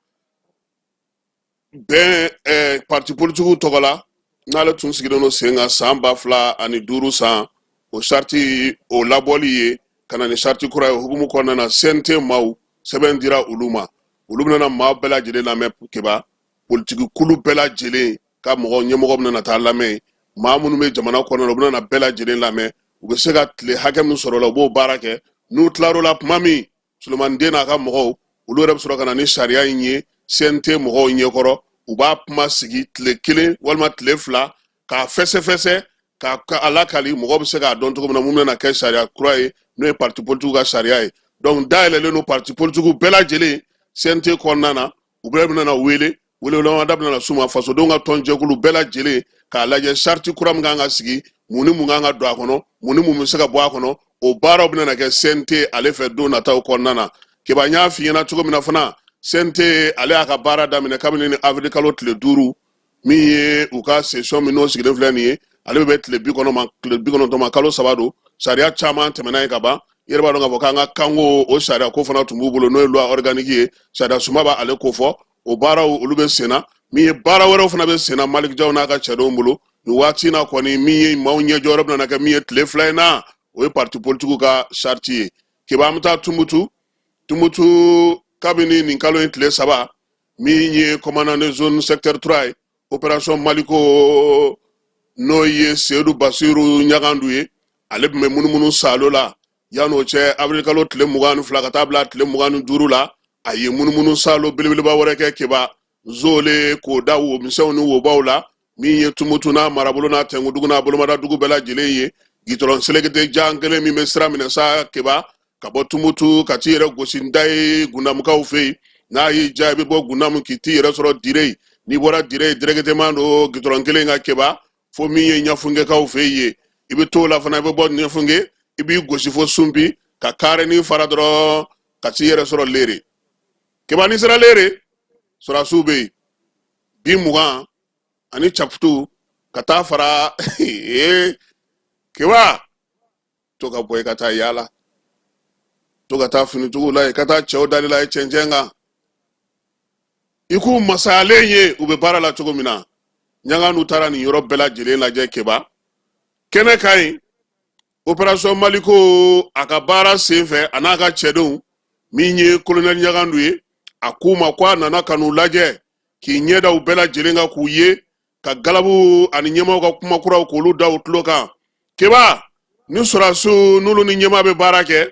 bɛn parti politikiw tɔgɔ la, n'ale tun sigilen don sen kan san 2005 san, o sariti o labɔli ye ka na ni sariti kura ye. O hukumu kɔnɔna na, CNT maaw sɛbɛn dira olu ma. Olu bɛna maa bɛɛ lajɛlen lamɛn Keba. Politiki kulu bɛɛ lajɛlen ka mɔgɔ ɲɛmɔgɔ bɛna na taa lamɛn. Maa minnu bɛ jamana kɔnɔ, u bɛna na bɛɛ lajɛlen lamɛn. U bɛ se ka tile hakɛ min sɔrɔ o la, u b'o baara kɛ. N'u tilar'o la tuma min, Sulemani Den n'a ka mɔgɔw, olu yɛrɛ bɛ sɔrɔ ka na ni sariya in ye CNT mɔgɔw ɲɛkɔrɔ. U b'a kuma sigi tile 1 walima tile 2 k'a fɛsɛfɛsɛ, k'a a lakali, mɔgɔ bɛ se k'a dɔn cogo min na mun bɛna kɛ sariya kura ye, n'o ye parti politikiw ka sariya ye. Donc dayɛlɛlen don parti politikiw bɛɛ lajɛlen CNT kɔnɔna na. U bɛɛ bɛna wele, welewelemada bɛna s'u ma, fasodenw ka tɔnjɛkulu bɛɛ lajɛlen, k'a lajɛ sariti kura min kan ka sigi, mun ni mun kan ka don a kɔnɔ, mun ni mun bɛ se ka bɔ a kɔnɔ. O baaraw bɛna kɛ CNT ale fɛ don nataw kɔnɔna na. Keba, n y'a f'i ɲɛna cogo min na fana, CNT ale y'a ka baara daminɛ kabini ni avril kalo tile 5, min ye u ka session min n'o sigilen filɛ nin ye, ale bɛ bɛn tile 90 ma, kalo 3 don. Sariya caman tɛmɛna yen ka ban. I yɛrɛ b'a dɔn k'a fɔ k'an ka kanko o sariya ko fana tun b'u bolo, n'o ye loi organique ye, sariya sunba b'ale ko fɔ. O baaraw olu bɛ senna. Min ye baara wɛrɛw fana bɛ senna Malick Diaw n'a ka cɛdenw bolo nin waati in na kɔni, min ye maaw ɲɛjɔyɔrɔ bɛna kɛ min ye tile 2 in na, o ye parti politikiw ka sariti ye. Keba, an bɛ taa Tumutu. Tumutu, kabini nin kalo in tile 3, min ye commandant de zone secteur 3 ye, opération Maliko, n'o ye Seyidu Basiru Ɲagandu ye, ale tun bɛ munumunu salo la. Yan'o cɛ, avril kalo tile 22 ka taa bila tile 25 la, a ye munumunu salo belebeleba wɛrɛ kɛ Keba, zole k'o da womisɛnw ni wobaw la, min ye Tumutu n'a marabolo n'a tɛnkudugu n'a bolomada dugu bɛɛ lajɛlen ye. Gitɔrɔn selekete jan kelen min bɛ sira minɛ sa Keba, ka bɔ Tumutu ka t'i yɛrɛ gosi nda ye Gundamukaw fɛ yen. N'a y'i diya, i bɛ bɔ Gundamu k'i t'i yɛrɛ sɔrɔ Dire. N'i bɔra Dire, directement don gitɔrɔn kelen kan Keba, fo min ye Ɲafunkɛkaw fɛ yen. I bɛ t'o la fana, i bɛ bɔ Ɲafunke, i b'i gosi fo Sunpi, ka karenin fara dɔrɔn ka t'i yɛrɛ sɔrɔ Lere. Keba, n'i sera Lere, sɔrɔdasiw bɛ yen bi 20 ani caputu ka taa fara. Ee Keba, to ka bɔ i ka taa yaala, to ka taa finitigiw la, i ka taa cɛw dali la ye cɛncɛn kan, i k'u masayalen ye u bɛ baara la cogo min na. Ɲagandu taara nin yɔrɔ bɛɛ lajɛlen lajɛ Keba. Kɛnɛ ka ɲi, opération Maliko a ka baara sen fɛ, a n'a ka cɛdenw, min ye kolonɛli Ɲagandu ye, a k'u ma ko a nana ka n'u lajɛ, k'i ɲɛ da u bɛɛ lajɛlen kan, k'u ye ka galabu ani ɲɛmaaw ka kuma kuraw k'olu da u tulo kan. Keba, ni sɔrɔdasiw n'olu ni ɲɛmaa bɛ baara kɛ,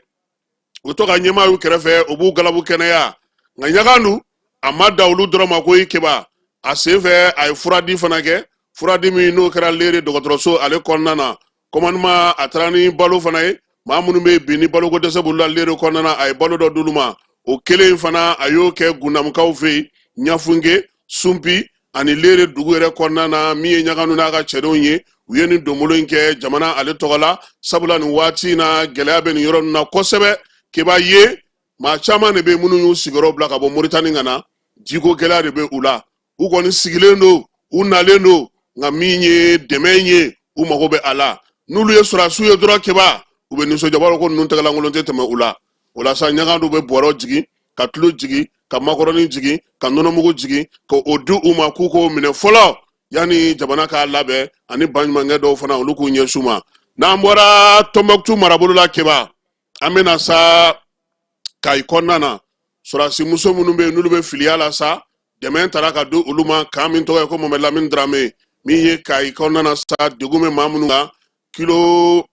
u to ka ɲɛmaa y'u kɛrɛfɛ, u b'u galabu kɛnɛya. Nka Ɲagandu a ma da olu dɔrɔn ma koyi Keba. A sen fɛ, a ye furadi fana kɛ, furadi min n'o kɛra Lere dɔgɔtɔrɔso ale kɔnɔna na. Commandement a taara ni balo fana ye, maa minnu bɛ bi ni baloko dɛsɛ b'olu la Lere kɔnɔna na, a ye balo dɔ d'olu ma. O kelen fana, a y'o kɛ Gundamukaw fɛ yen, Ɲafunke, Sunpi ani Lere dugu yɛrɛ kɔnɔna na. Min ye Ɲagandu n'a ka cɛdenw ye, u ye nin donbolo in kɛ jamana ale tɔgɔ la, sabula nin waati in na, gɛlɛya bɛ nin yɔrɔ ninnu na kosɛbɛ. Keba ye, maa caman de bɛ minnu y'u sigiyɔrɔ bila ka bɔ Moritani ka na, jiko gɛlɛya de bɛ u la. U kɔni sigilen don, u nalen don, nka min ye dɛmɛ ye, u mago bɛ a la. N'olu ye sɔrɔdasiw ye dɔrɔn Keba, u bɛ nisɔndiya, b'a dɔn ko ninnu tɛgɛlankolon tɛ tɛmɛ u la. O la sa, Ɲagandu bɛ bɔrɔ jigin, ka tulu jigin, ka makɔrɔni jigin, ka nɔnɔmugu jigin, ka o di u ma k'u k'o minɛ fɔlɔ yanni jamana k'a labɛn, ani baɲumankɛ dɔw fana, olu k'u ɲɛsin u ma. N'an bɔra Tɔnbɔkutu marabolo la Keba, an bɛna sa Kayi kɔnɔna na. Sɔrɔdasi muso minnu bɛ yen n'olu bɛ filiya la sa, dɛmɛ taara ka di olu ma kan min tɔgɔ ye ko Mohamed Lamine Dramé. Min ye Kayi kɔnɔna na sa, degun bɛ maa minnu kan, kilo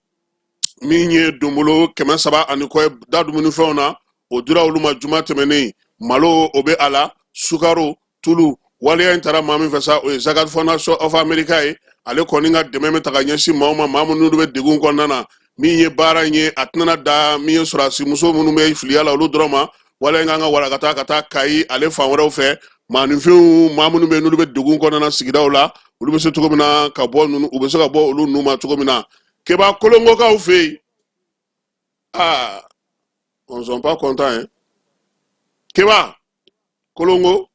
min ye donbolo 300 ani kɔ ye da dumunifɛnw na, o dira olu ma juma tɛmɛnen. Malo o bɛ a la, sukaro, tulu. Waleya in taara maa min fɛ sa, o ye Zakat Foundation of America ye. Ale kɔni ka dɛmɛ bɛ ta ka ɲɛsin maaw ma, maa minnu bɛ degun kɔnɔna na. Min ye baara in ye, a tɛna da min ye sɔrɔdasi muso minnu bɛ filiya la, olu dɔrɔn ma. Waleya in kan ka walakata ka taa Kayi ale fan wɛrɛw fɛ, maaninfinw, maa minnu bɛ yen n'olu bɛ degun kɔnɔna na sigidaw la, olu bɛ se cogo min na ka bɔ ninnu, u bɛ se ka bɔ olu nu ma cogo min na. Keba, Kolongokaw fɛ yen, aa, on sont pas contents hein. Keba, Kolongo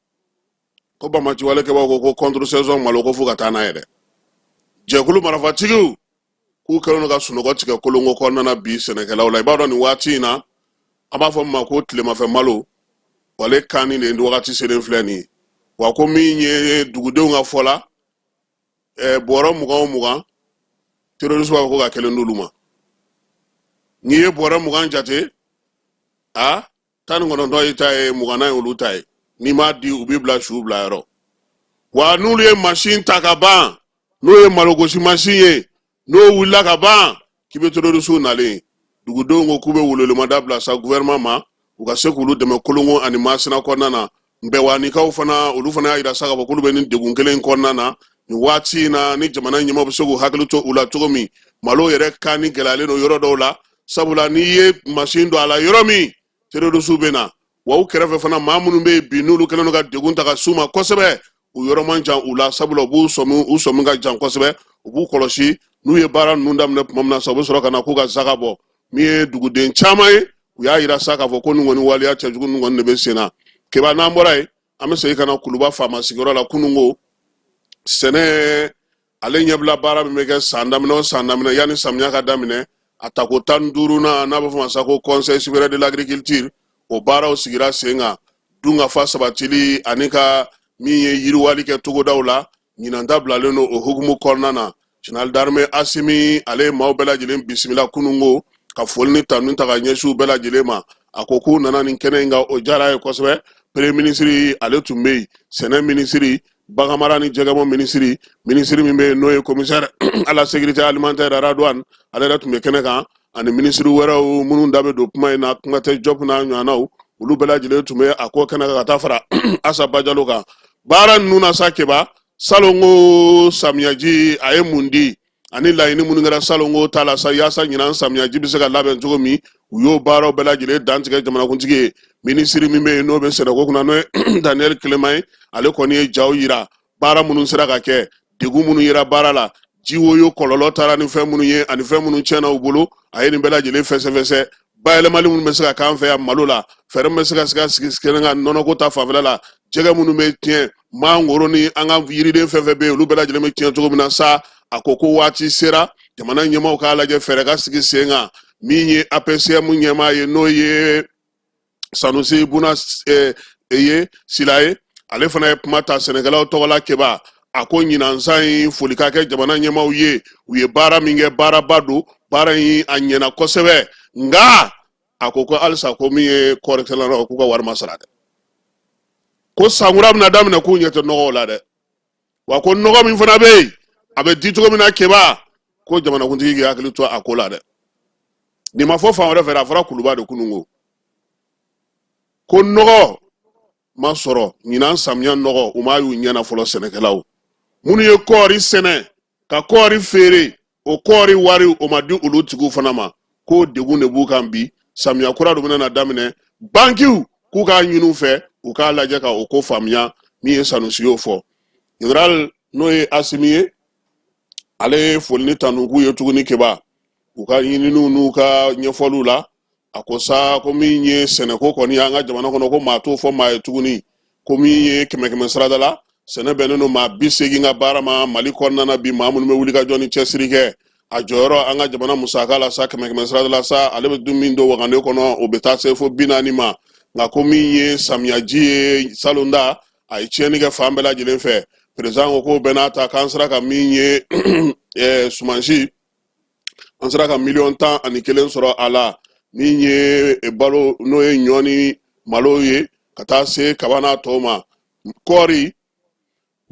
Ko banbaanci walekɛbaaw ko ko contre saison malo ko f'u ka taa n'a ye dɛ. Jɛkulu marafatigiw k'u kɛlen don ka sunɔgɔ tigɛ Kolongo kɔnɔna na bi sɛnɛkɛlaw la. I b'a dɔn, nin waati in na, an b'a fɔ min ma ko tilemafɛ malo, wale kanni de wagati selen filɛ nin ye. Wa ko min ye dugudenw ka fɔ la, bɔrɔ 20 o 20, terroriste b'a fɔ ko ka kelen d'olu ma. N'i ye bɔrɔ 20 jate, a 19 y'i ta ye, 20nan ye olu ta ye. N'i m'a di, u b'i bila su bila yɔrɔ. Wa n'olu ye masin ta ka ban, n'o ye malogosi masin ye, n'o wulila ka ban, k'i bɛ terrorisiw nalen. Dugudenw ko k'u bɛ welewelemada bila sa gouvernement ma, u ka se k'olu dɛmɛ Kolongo ani Masina kɔnɔna na. Nbɛwanikaw fana, olu fana y'a yira sa k'a fɔ k'olu bɛ nin degun kelen kɔnɔna na nin waati in na. Ni jamana ɲɛmaaw bɛ se k'u hakili to u la cogo min, malo yɛrɛ kanni gɛlɛyalen don yɔrɔ dɔw la, sabula n'i ye masin don a la yɔrɔ min, terrorisiw bɛ na. Wa u kɛrɛfɛ fana, maa minnu bɛ yen bi, n'olu kɛlen don ka degun ta ka s'u ma kosɛbɛ, u yɔrɔ man jan u la, sabula u b'u sɔmi, u sɔmi ka jan kosɛbɛ, u b'u kɔlɔsi. N'u ye baara ninnu daminɛ tuma min na sa, u bɛ sɔrɔ ka na k'u ka zaka bɔ. Min ye duguden caman ye, u y'a yira sa k'a fɔ ko nin kɔni waleya cɛjugu ninnu kɔni de bɛ sen na. Keba, n'an bɔra yen, an bɛ segin ka na Kuluba faama sigiyɔrɔ la. Kununko sɛnɛ ale ɲɛbila baara min bɛ kɛ san daminɛ o san daminɛ yanni samiya ka daminɛ, a tako 15nan, n'a bɛ fɔ ma sa ko Conseil supérieur de l'agriculture, o baaraw sigira sen kan. Dunkafa sabatili ani ka min ye yiriwali kɛ togodaw la, ɲinan ta bilalen don o hukumu kɔnɔna na. Général d'armée Asimi, ale ye maaw bɛɛ lajɛlen bisimila kununko, ka foli ni tanu ta ka ɲɛsin u bɛɛ lajɛlen ma. A ko k'u nana nin kɛnɛ in kan, o diyara a ye kosɛbɛ. Premier ministre, ale tun bɛ yen, sɛnɛ minisiri, baganmara ni jɛgɛmɔ minisiri, minisiri min bɛ yen n'o ye commissaire à la sécurité alimentaire Radouane, ale yɛrɛ tun bɛ kɛnɛ kan, ani minisiri wɛrɛw minnu da bɛ don kuma in na, kuma tɛ Jɔp n'a ɲɔgɔnnaw, olu bɛɛ lajɛlen tun bɛ a ko kɛnɛ kan, ka taa fara Asa Bajalo kan. Baara ninnu na sa, Keba, salon ko samiyaji a ye mun di, ani laɲini minnu kɛra salon ko ta la sa, yaasa ɲinan samiyaji bɛ se ka labɛn cogo min, u y'o baaraw bɛɛ lajɛlen dantigɛ jamanakuntigi ye. Minisiri min bɛ yen n'o bɛ sɛnɛko kunna, n'o ye Daniel Clément ye, ale kɔni ye jaw yira, baara minnu sera ka kɛ, degun minnu yera baara la, jiwoyo kɔlɔlɔ taara ni fɛn minnu ye ani fɛn minnu tiɲɛna u bolo, a ye nin bɛɛ lajɛlen fɛsɛfɛsɛ. Bayɛlɛmali minnu bɛ se ka k'an fɛ yan malo la, fɛɛrɛ min bɛ se ka se ka sigi kɛnɛ kan nɔnɔko ta fanfɛla la, jɛgɛ minnu bɛ tiɲɛ, mangoro ni an ka yiriden fɛn fɛn bɛ yen, olu bɛɛ lajɛlen bɛ tiɲɛ cogo min na sa. A ko ko waati sera jamana ɲɛmaaw k'a lajɛ, fɛɛrɛ ka sigi sen kan. Min ye APCM ɲɛmaa ye, n'o ye Sanusi Buna ye Sila ye, ale fana ye kuma ta sɛnɛkɛlaw tɔgɔ la. Keba, a ko ɲinan san in, foli ka kɛ jamana ɲɛmaaw ye, u ye baara min kɛ, baaraba don, baara in a ɲɛna kosɛbɛ. Nka a ko ko halisa ko min ye kɔɔrisɛnɛlaw, k'u ka wari ma sara dɛ, ko sankura bɛna daminɛ, k'u ɲɛ tɛ nɔgɔw la dɛ. Wa ko nɔgɔ min fana bɛ yen, a bɛ di cogo min na, Keba, ko jamanakuntigi k'i hakili to a ko la dɛ. Nin ma fɔ fan wɛrɛ fɛ, a fɔra Kuluba de kunun ko ko nɔgɔ ma sɔrɔ ɲinan samiya nɔgɔ, u m'a y'u ɲɛna fɔlɔ. Sɛnɛkɛlaw minnu ye kɔɔri sɛnɛ ka kɔɔri feere, o kɔɔri wari o ma di olu tigiw fana ma, k'o degun de b'u kan bi. Samiya kura dun bɛna na daminɛ, bankiw k'u k'a ɲini u fɛ, u k'a lajɛ ka o ko faamuya. Min ye Sanusi y'o fɔ. Général n'o ye Asimi ye, ale ye foli ni tanu k'u ye tuguni, Keba, u ka ɲininiw n'u ka ɲɛfɔliw la. A ko sa ko min ye sɛnɛko kɔni an ka jamana kɔnɔ, ko maa t'o fɔ maa ye tuguni, ko min ye kɛmɛ kɛmɛ sarada la, sɛnɛ bɛnnen don maa 80 ka baara ma Mali kɔnɔna na bi. Maa minnu bɛ wuli ka jɔ ni cɛsiri kɛ, a jɔyɔrɔ an ka jamana musaka la sa, kɛmɛ kɛmɛ sarada la sa, ale bɛ dun min don wagande kɔnɔ, o bɛ taa se fo 40 ma. Nka ko min ye samiyaji ye salon da, a ye tiɲɛni kɛ fan bɛɛ lajɛlen fɛ. Président ko k'o bɛɛ n'a ta, k'an sera ka min ye sumansi, an sera ka miliyɔn 11 sɔrɔ a la. Min ye balo, n'o ye ɲɔ ni malo ye, ka taa se kaba n'a tɔw ma, kɔɔri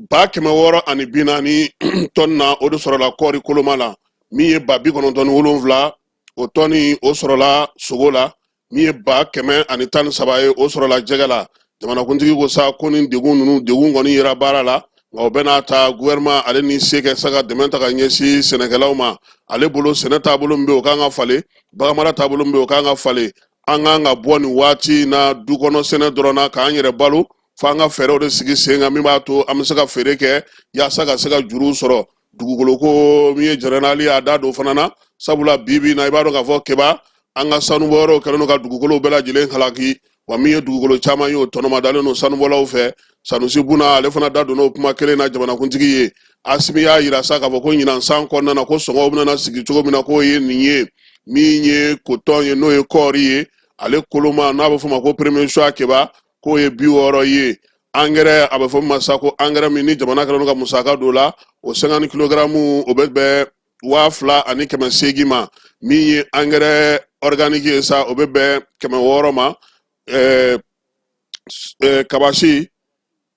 640 tɔni na, o de sɔrɔla kɔɔri koloma la. Min ye 97,000 o tɔni, o sɔrɔla sogo la. Min ye 113,000 ye, o sɔrɔla jɛgɛ la. Jamanakuntigi ko sa ko nin degun ninnu, degun kɔni yera baara la, nka o bɛɛ n'a ta, gouvernement ale ni se kɛ sa ka dɛmɛ ta ka ɲɛsin sɛnɛkɛlaw ma. Ale bolo, sɛnɛ taabolo min bɛ yen, o kan ka falen, baganmara taabolo min bɛ yen, o kan ka falen. An kan ka bɔ nin waati in na du kɔnɔ sɛnɛ dɔrɔn na k'an yɛrɛ balo, f'an ka fɛɛrɛw de sigi sen kan min b'a to an bɛ se ka feere kɛ yaasa ka se ka juruw sɔrɔ. Dugukolo ko min ye général y'a da don fana na, sabula bi bi in na, i b'a dɔn k'a fɔ, Keba, an ka sanubɔyɔrɔw kɛlen don ka dugukolow bɛɛ lajɛlen halaki. Wa min ye dugukolo caman ye, o tɔnɔmadalen don sanubɔlaw fɛ. Sanusi Buna, ale fana da donna o kuma kelen na jamanakuntigi ye. Asimi y'a yira sa k'a fɔ ko ɲinan san kɔnɔna na, ko sɔngɔw bɛna sigi cogo min na, k'o ye nin ye. Min ye kotɔn ye, n'o ye kɔɔri ye, ale koloma n'a bɛ f'o ma ko premier choix, Keba, k'o ye 60 ye. Angɛrɛ, a bɛ fɔ min ma sa ko angɛrɛ min ni jamana kɛlen don ka musaka don o la, o 50 kilogaramu, o bɛ bɛn 2800 ma. Min ye angɛrɛ organique ye sa, o bɛ bɛn 600 ma.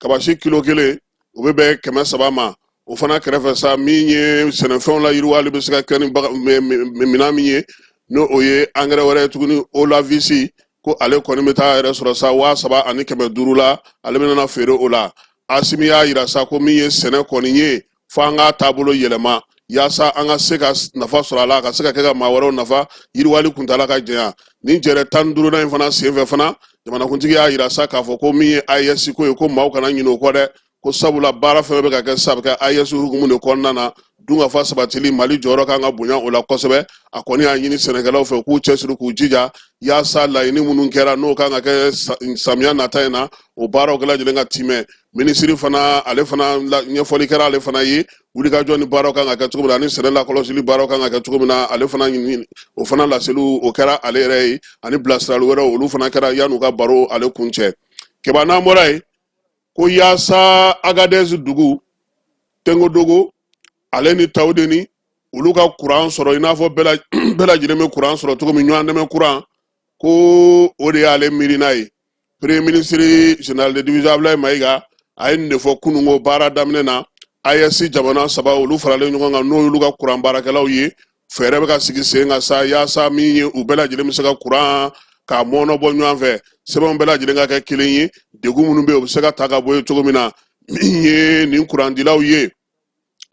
Kabasi kilo 1, o bɛ bɛn 300 ma. O fana kɛrɛfɛ sa, min ye sɛnɛfɛnw la yiriwali bɛ se ka kɛ ni minan min ye, n'o o ye angɛrɛ wɛrɛ ye tuguni, Olavisi, ko ale kɔni bɛ taa yɛrɛ sɔrɔ sa 3500 la, ale bɛna feere o la. Asimi y'a yira sa ko min ye sɛnɛ kɔni ye, fo an k'a taabolo yɛlɛma yaasa an ka se ka nafa sɔrɔ a la, ka se ka kɛ ka maa wɛrɛw nafa, yiriwali kuntaala ka janya. Nin jɛrɛ 15nan in fana senfɛ fana, jamanakuntigi y'a yira sa k'a fɔ ko min ye AES ko ye, ko maaw kana ɲinɛ o kɔ dɛ, ko sabula baara fɛn bɛ ka kɛ sisan, a bɛ kɛ AES hukumu de kɔnɔna na. Dunkafa sabatili, Mali jɔyɔrɔ kan ka bonya o la kosɛbɛ. A kɔni y'a ɲini sɛnɛkɛlaw fɛ k'u cɛsiri, k'u jija, yaasa laɲini minnu kɛra, n'o kan ka kɛ samiya nata in na, o baaraw kɛla lajɛlen ka timɛ. Minisiri fana, ale fana ɲɛfɔli kɛra ale fana ye, wulikajɔ ni baaraw kan ka kɛ cogo min na, ani sɛnɛ lakɔlɔsili baaraw kan ka kɛ cogo min na. Ale fana ɲini o fana laseliw, o kɛra ale yɛrɛ ye, ani bilasirali wɛrɛw, olu fana kɛra yan'u ka baro ale kuncɛ. Keba, n'an bɔra yen, ko yaasa Agadez dugu, Tengodogo, ale ni Tawudeni, olu ka kuran sɔrɔ i n'a fɔ bɛɛ lajɛlen bɛ kuran sɔrɔ cogo min, ɲɔgɔn dɛmɛ kuran, ko o de y'ale miirina ye. Premier ministre général de division Abdoulaye Mayiga, a ye nin de fɔ kununko baara daminɛ na. AES jamana saba, olu faralen ɲɔgɔn kan, n'o y'olu ka kuran baarakɛlaw ye, fɛɛrɛ bɛ ka sigi sen kan sa yaasa min ye u bɛɛ lajɛlen bɛ se ka kuran k'a mɔɔnɔ bɔ ɲɔgɔn fɛ, sɛbɛnw bɛɛ lajɛlen ka kɛ kelen ye, degun minnu bɛ yen, o bɛ se ka ta ka bɔ yen cogo min na. Min ye nin kurandilaw ye,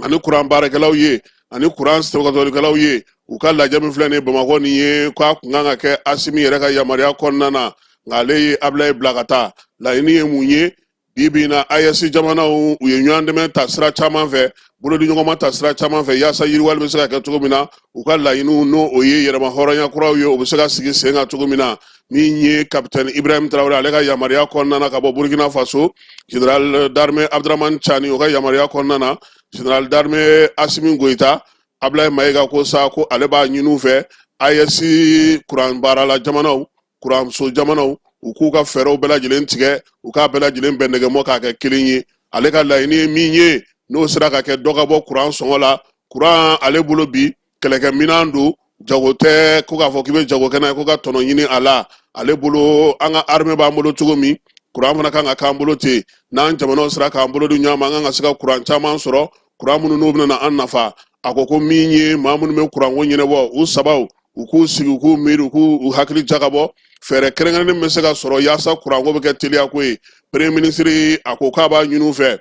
ani kuran baarakɛlaw ye, ani kuran sɛbɛkɔtɔlikɛlaw ye, u ka lajɛ min filɛ nin ye Bamakɔ nin ye, k'a kun kan ka kɛ Asimi yɛrɛ ka yamaruya kɔnɔna na, nka ale ye Abulaye bila ka taa. Laɲini ye mun ye? Bi bi in na, AES jamanaw, u ye ɲɔgɔn dɛmɛ ta sira caman fɛ, bolodiɲɔgɔnma ta sira caman fɛ, yaasa yiriwali bɛ se ka kɛ cogo min na, u ka laɲiniw, n'o o ye yɛrɛma hɔrɔnya kuraw ye, o bɛ se ka sigi sen kan cogo min na. Min ye kapitɛni Ibrahim Traoré, ale ka yamaruya kɔnɔna na ka bɔ Burkina Faso, général d'armée Abdramane Tchani, o ka yamaruya kɔnɔna na, général d'armée Asimi Goyita, Ablaye Mayiga ko sa ko ale b'a ɲini u fɛ, AES kuran baarala jamanaw, kuranso jamanaw, u k'u ka fɛɛrɛw bɛɛ lajɛlen tigɛ, u k'a bɛɛ lajɛlen bɛn nɛgɛmɔ k'a kɛ kelen ye. Ale ka laɲini ye min ye, n'o sera ka kɛ, dɔ ka bɔ kuran sɔngɔ la. Kuran, ale bolo bi, kɛlɛkɛminɛn don, jago tɛ, ko k'a fɔ k'i bɛ jago kɛ n'a ye ko ka tɔnɔ ɲini a la. Ale bolo, an ka armée b'an bolo cogo min, kuran fana kan ka k'an bolo ten. N'an jamanaw sera k'an bolo di ɲɔgɔn ma, an kan ka se ka kuran caman sɔrɔ, kuran minnu n'u bɛna an nafa. A ko ko min ye maa minnu bɛ kuranko ɲɛnabɔ, u sabaw, u k'u sigi, u k'u miiri, u k'u hakili jagabɔ fɛɛrɛ kɛrɛnkɛrɛnnen bɛ se ka sɔrɔ yaasa kuranko bɛ kɛ teliya ko ye. Premier ministre a ko k'a b'a ɲini u fɛ,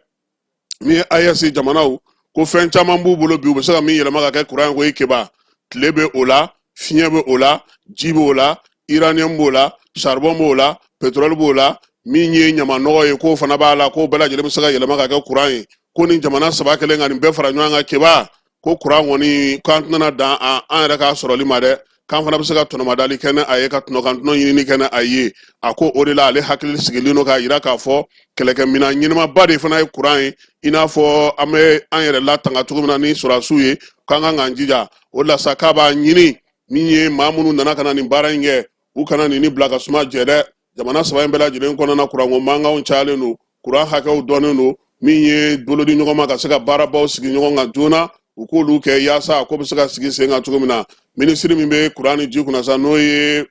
min ye AES jamanaw, ko fɛn caman b'u bolo bi, u bɛ se ka min yɛlɛma ka kɛ kuran ko ye. Keba, tile bɛ o la, fiɲɛ bɛ o la, ji b'o la, uranium b'o la, charbon b'o la, pétrole b'o la, min ye ɲamanɔgɔ ye, k'o fana b'a la, k'o bɛɛ lajɛlen bɛ se ka yɛlɛma ka kɛ kuran ye. Ko ni jamana saba kelen ka nin bɛɛ fara ɲɔgɔn kan, Keba, ko kuran kɔni, k'an tɛna dan an yɛrɛ k'a sɔrɔli ma dɛ, k'an fana bɛ se ka tɔnɔmadali kɛ ni a ye, ka tɔnɔkantɔnɔ ɲinini kɛ ni a ye. A ko o de la ale hakili sigilen don k'a yira k'a fɔ kɛlɛkɛminɛn ɲɛnamaba de fana ye kuran ye, i n'a fɔ an bɛ an yɛrɛ latanga cogo min na ni sɔrɔdasiw ye, k'an kan k'an jija o de la sa. K'a b'a ɲini, min ye maa minnu nana ka na nin baara in kɛ, u kana nin bila ka suma jɛ dɛ. Jamana saba in bɛɛ lajɛlen kɔnɔna, kuranko mankanw cayalen don, kuran hakɛw dɔnnen don. Min ye bolodi ɲɔgɔn ma ka se ka baarabaw sigi ɲɔgɔn kan joona, u k'olu kɛ yaasa a ko bɛ se ka sigi sen kan cogo min na. Minisiri min bɛ kuran ni ji kunna sa, n'o ye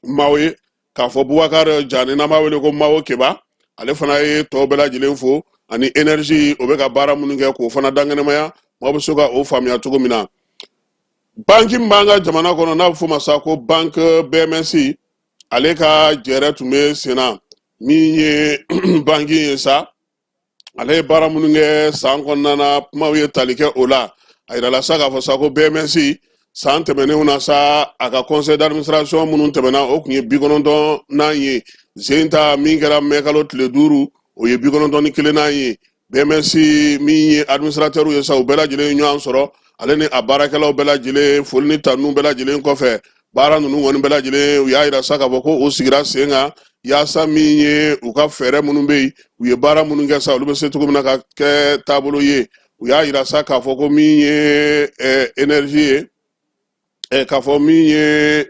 Mawo ye, k'a fɔ Bubakari Jane, n'an b'a wele ko Mawo Keba, ale fana ye tɔw bɛɛ lajɛlen fo, ani énergie o bɛ ka baara minnu kɛ, k'o fana dankɛnɛmaya, maaw bɛ se ka o faamuya cogo min na. Banki min b'an ka jamana kɔnɔ, n'a bɛ f'o ma sa ko banque BMS, ale ka jɛrɛ tun bɛ sen na. Min ye banki ye sa, ale ye baara minnu kɛ san kɔnɔna na, kumaw ye tali kɛ o la. A yirala sa k'a fɔ sa ko BMS, san tɛmɛnenw na sa, a ka conseil d'administration minnu tɛmɛna, o tun ye 94nan ye. Zen ta min kɛra mɛkalo tile 5, o ye 91nan ye. BMS min ye administrateur ye sa, u bɛɛ lajɛlen ye ɲɔgɔn sɔrɔ, ale ni a baarakɛlaw bɛɛ lajɛlen. Foli ni tanu bɛɛ lajɛlen kɔfɛ, baara ninnu kɔni bɛɛ lajɛlen, u y'a yira sa k'a fɔ ko o sigira sen kan. Yaasa min ye u ka fɛɛrɛ minnu bɛ yen, u ye baara minnu kɛ sa, olu bɛ se cogo min na ka kɛ taabolo ye. U y'a yira sa k'a fɔ ko min ye énergie ye, k'a fɔ min ye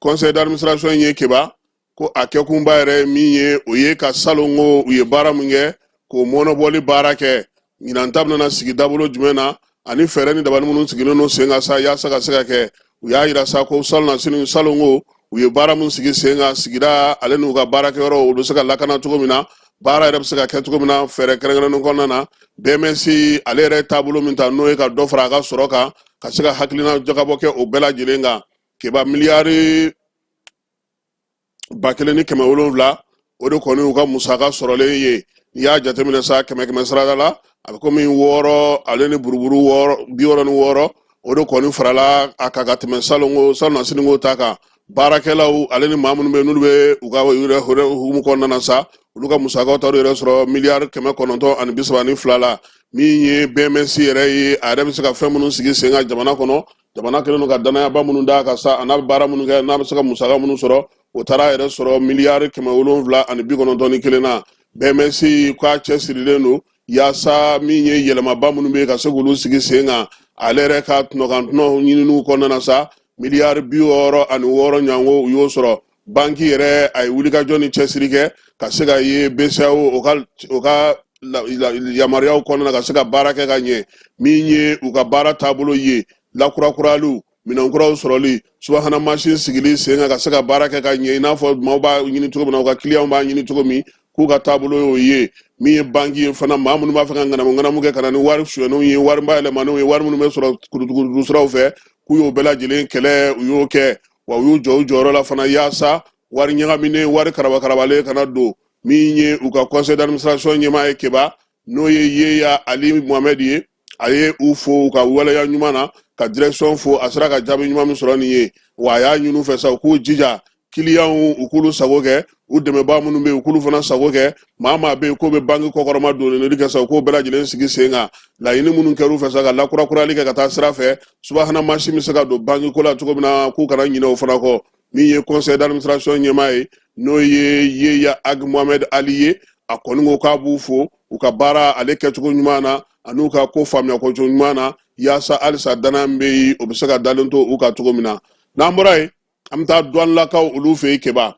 conseil d'administration ye, Keba, ko a kɛkunba yɛrɛ ye min ye, o ye ka salon ko u ye baara min kɛ, k'o mɔnɔbɔli baara kɛ. Ɲinan ta bɛna sigi dabolo jumɛn na, ani fɛɛrɛ ni dabali minnu sigilen don sen kan sa, yaasa ka se ka kɛ. U y'a yira sa ko salon na sini, salon ko u ye baara min sigi sen kan, sigida ale n'u ka baarakɛyɔrɔ, olu bɛ se ka lakana cogo min na, baara yɛrɛ bɛ se ka kɛ cogo min na fɛɛrɛ kɛrɛnkɛrɛnnen kɔnɔna na. BMS ale yɛrɛ ye taabolo min ta, n'o ye ka dɔ fara a ka sɔrɔ kan, ka se ka hakilina jagabɔ kɛ o bɛɛ lajɛlen kan. Keba, miliyari 1700, o de kɔni y'u ka musaka sɔrɔlen ye. N'i y'a jateminɛ sa, kɛmɛ kɛmɛ sarada la, a bɛ komi wɔɔrɔ ale ni buruburu wɔɔrɔ, 66, o de kɔni farala a kan ka tɛmɛ salonko salon na siniko ta kan. Baarakɛlaw ale ni maa minnu bɛ yen, n'olu bɛ u ka yɛrɛ hukumu kɔnɔna na sa, olu ka musakaw taar'u yɛrɛ sɔrɔ miliyari 932 la. Min ye BMS yɛrɛ ye, a yɛrɛ bɛ se ka fɛn minnu sigi sen kan jamana kɔnɔ, jamana kɛlen don ka danayaba minnu d'a kan sa, a n'a bɛ baara minnu kɛ, n'a bɛ se ka musaka minnu sɔrɔ, o taara yɛrɛ sɔrɔ miliyari 791 na. BMS k'a cɛsirilen don yaasa min ye yɛlɛmaba minnu bɛ yen, ka se k'olu sigi sen kan. Ale yɛrɛ ka tɔnɔkantɔnɔ ɲininiw kɔnɔna na sa, miliyari 66 ɲango, u y'o sɔrɔ. Banki yɛrɛ, a ye wulikajɔ ni cɛsiri kɛ ka se ka ye BCEAO o ka yamaruyaw kɔnɔna na, ka se ka baara kɛ ka ɲɛ. Min ye u ka baara taabolo ye, lakurakuraliw, minɛnkuraw sɔrɔli, subahana mansin sigili sen kan, ka se ka baara kɛ ka ɲɛ i n'a fɔ maaw b'a ɲini cogo min na, u ka kiliyanw b'a ɲini cogo min, k'u ka taabolo y'o ye. Min ye banki ye fana, maa minnu b'a fɛ ka ŋanamu ŋanamu kɛ ka na ni wari suyɛnenw ye, wari bayɛlɛmanenw ye, wari minnu bɛ sɔrɔ kurutukurutu siraw fɛ, k'u y'o bɛɛ lajɛlen kɛlɛ, u y'o kɛ. Wa u y'u jɔ u jɔyɔrɔ la fana yaasa wari ɲagaminen, wari karabakarabalen kana don. Min ye u ka conseil d'administration ɲɛmaa ye, Keba, n'o ye Yeya Ali Mohamɛd ye, a ye u fo u ka waleya ɲuman na, ka direction fo a sera ka jaabi ɲuman min sɔrɔ nin ye. Wa a y'a ɲini u fɛ sa, u k'u jija kiliyanw, u k'olu sago kɛ, u dɛmɛbaa minnu bɛ yen, u k'olu fana sago kɛ. Maa maa bɛ yen k'o bɛ banki kɔkɔrɔma donni kɛ sa, u k'o bɛɛ lajɛlen sigi sen kan. Laɲini minnu kɛr'u fɛ sa, ka lakurakurali kɛ ka taa sira fɛ, subahana mansin bɛ se ka don banki ko la cogo min na, k'u kana ɲinɛ o fana kɔ. Min ye conseil d'administration ɲɛmaa ye, n'o ye Yeya Ag Mohamed Ali ye, a kɔni ko k'a b'u fo u ka baara ale kɛcogo ɲuman na, an'u ka ko faamuya ko ɲuman na, yaasa halisa danaya min bɛ yen, o bɛ se ka dalen to u kan cogo min na. N'an bɔra yen, an bɛ taa duwanilakaw olu fɛ yen. Keba,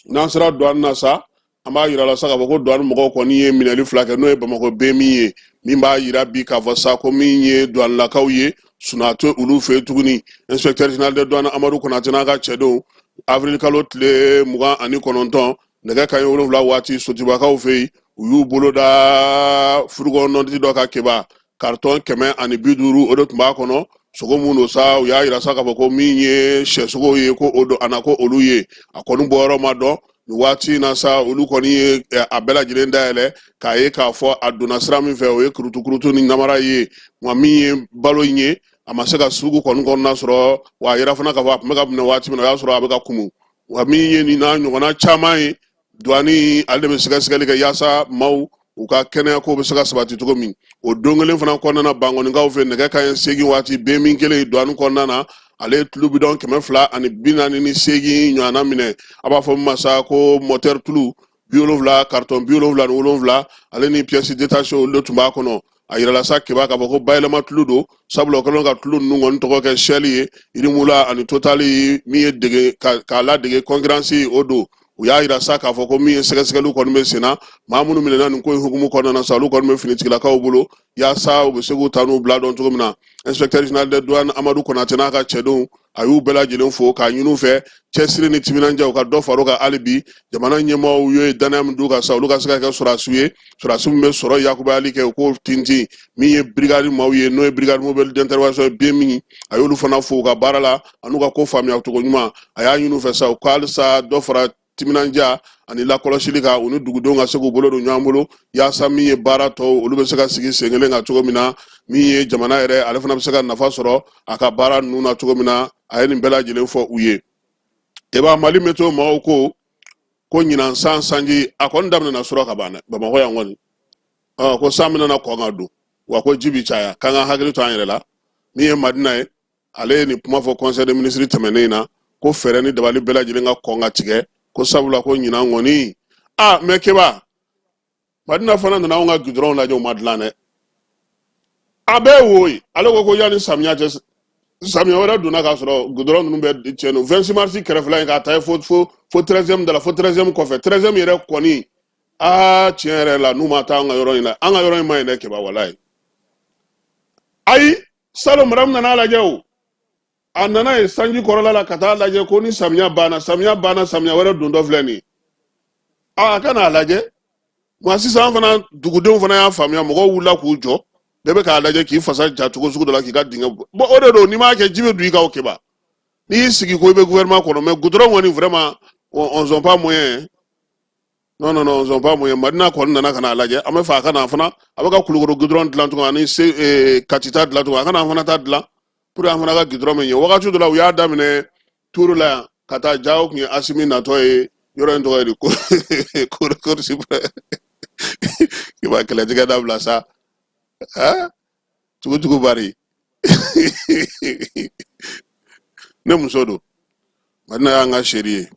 n'an sera duwani na sa, an b'a yira la sa k'a fɔ ko duwani mɔgɔw kɔni ye minɛli fila kɛ, n'o ye Bamakɔ bɛɛ min ye, min b'a yira bi k'a fɔ sa ko min ye duwanilakaw ye, sunaa tɛ olu fɛ yen tuguni. Inspecteur général de douane Amadu Konate n'a ka cɛdenw, avril kalo tile 29, nɛgɛ kanɲɛ 7 waati, Sotibakaw fɛ yen, u y'u bolo da fourgon dɔ kan. Keba, carton 150, o de tun b'a kɔnɔ. Sogo mun don sa, u y'a yira sa k'a fɔ ko min ye sɛsogo ye, ko o don a na ko olu ye, a kɔni bɔyɔrɔ ma dɔn nin waati in na sa. Olu kɔni ye a bɛɛ lajɛlen dayɛlɛ k'a ye k'a fɔ a donna sira min fɛ, o ye kurutukurutu ni namara ye. Nka min ye balo in ye, a ma se ka sugu kɔni kɔnɔna sɔrɔ. Wa a yira fana k'a fɔ a tun bɛ ka minɛ waati min na, o y'a sɔrɔ a bɛ ka kumu. Wa min ye nin n'a ɲɔgɔnna caman ye, duwani ale de bɛ sɛgɛsɛgɛli kɛ yaasa maaw u ka kɛnɛya ko bɛ se ka sabati cogo min. O don kelen fana kɔnɔna na, Bankɔnikaw fɛ, nɛgɛ kanɲɛ 8 waati, bɛn min kelen duwani kɔnɔna na, ale ye tulu bidɔn 248 ɲɔgɔnna minɛ. A b'a fɔ min ma sa ko moteur tulu 70, carton 77, ale ni pièces détachées, olu de tun b'a kɔnɔ. A yirala sa, Keba, k'a fɔ ko bayɛlɛma tulu don, sabula o kɛlen ka tulu ninnu kɔni tɔgɔ kɛ Shell ye, Irimula ani Total, min ye dege k'a ladege concurrence, o don. U y'a yira sa k'a fɔ ko min ye sɛgɛsɛgɛliw kɔni bɛ sen na, maa minnu minɛna nin ko in hukumu kɔnɔna na sa, olu kɔni bɛ finitigilakaw bolo yaasa u bɛ se k'u ta n'u bila dɔn cogo min na. Inspecteur général des douanes Amadu Konate n'a ka cɛdenw, a y'u bɛɛ lajɛlen fo k'a ɲini u fɛ cɛsiri ni timinandiya, u ka dɔ far'u kan hali bi. Jamana ɲɛmaaw ye danaya min d'u kan sa, olu ka se ka kɛ sɔrɔdasiw ye, sɔrɔdasi min bɛ sɔrɔ yakubayali kɛ, u k'o tintin. Min ye brigade maaw ye, n'o ye brigade mobile d'intervention ye, BMI, a y'olu fana fo u ka baara la an'u ka ko faamuya cogo ɲuman. A y'a ɲini u fɛ sa, u ka halisa dɔ fara timinandiya ani lakɔlɔsili kan, u ni dugudenw ka se k'u bolo don ɲɔgɔn bolo, yaasa min ye baara tɔw, olu bɛ se ka sigi sen kelen kan cogo min na, min ye jamana yɛrɛ, ale fana bɛ se ka nafa sɔrɔ a ka baara ninnu na cogo min na. A ye nin bɛɛ lajɛlen fɔ u ye. Eba, Mali météo mɔgɔw ko ɲinan san sanji a kɔni daminɛna sɔrɔ ka ban dɛ, Bamakɔ yan kɔni. Ko san bɛna na kɔn ka don, wa ko ji bi caya, k'an ka hakili to an yɛrɛ la. Min ye Madina ye, ale ye nin kuma fɔ conseil des ministres tɛmɛnen in na. Ko fɛɛrɛ ni dabali bɛɛ lajɛlen ka kɔn ka tigɛ, ko sabula ko ɲinan kɔni a mɛ Keba Madina fana nana anw ka gidɔrɔnw lajɛ, u ma dilan dɛ, a bɛɛ wo ye. Ale ko ko yanni samiya cɛ, samiya wɛrɛ donna k'a sɔrɔ gidɔrɔn ninnu bɛɛ tiɲɛ don. 26 mars kɛrɛfɛla in, k'a ta ye fo 13e da la, fo 13e kɔfɛ, 13e yɛrɛ kɔni, aa, tiɲɛ yɛrɛ la, n'u ma taa an ka yɔrɔ in na, an ka yɔrɔ in ma ɲi dɛ Keba, walayi. Ayi, salon maramu nana lajɛ o, a nana ye sanji kɔrɔla la ka taa lajɛ ko ni samiya banna, samiya banna, samiya wɛrɛ dontɔ filɛ nin ye, a ka n'a lajɛ. Nka sisan an fana dugudenw fana y'a faamuya, mɔgɔw wulila k'u jɔ, bɛɛ bɛ k'a lajɛ k'i fasa ja cogo sugu dɔ la k'i ka dingɛ bɔ. Bon, o de don, n'i m'a kɛ, ji bɛ don i kan o Keba. N'i y'i sigi ko i bɛ gouvernement kɔnɔ, mais goudron kɔni, vraiment, on sont pas moyen. Non, non, non, on sont pas moyen. Madina kɔni nana ka n'a lajɛ. An bɛ fɛ a ka na fana, a bɛ ka Kulukoro goudron dilan cogo ani se Kati ta dilan cogo, a ka na an fana ta dilan pour an fana ka goudron bɛ ɲɛ. Wagati dɔ la, u y'a daminɛ turu la yan ka taa ja, o tun ye Asimi natɔ ye. Yɔrɔ in tɔgɔ ye di? Ko ko i b'a kɛlɛtigɛ dabila sa, tugutugu bari ne muso don. Madina y'an ka seri ye,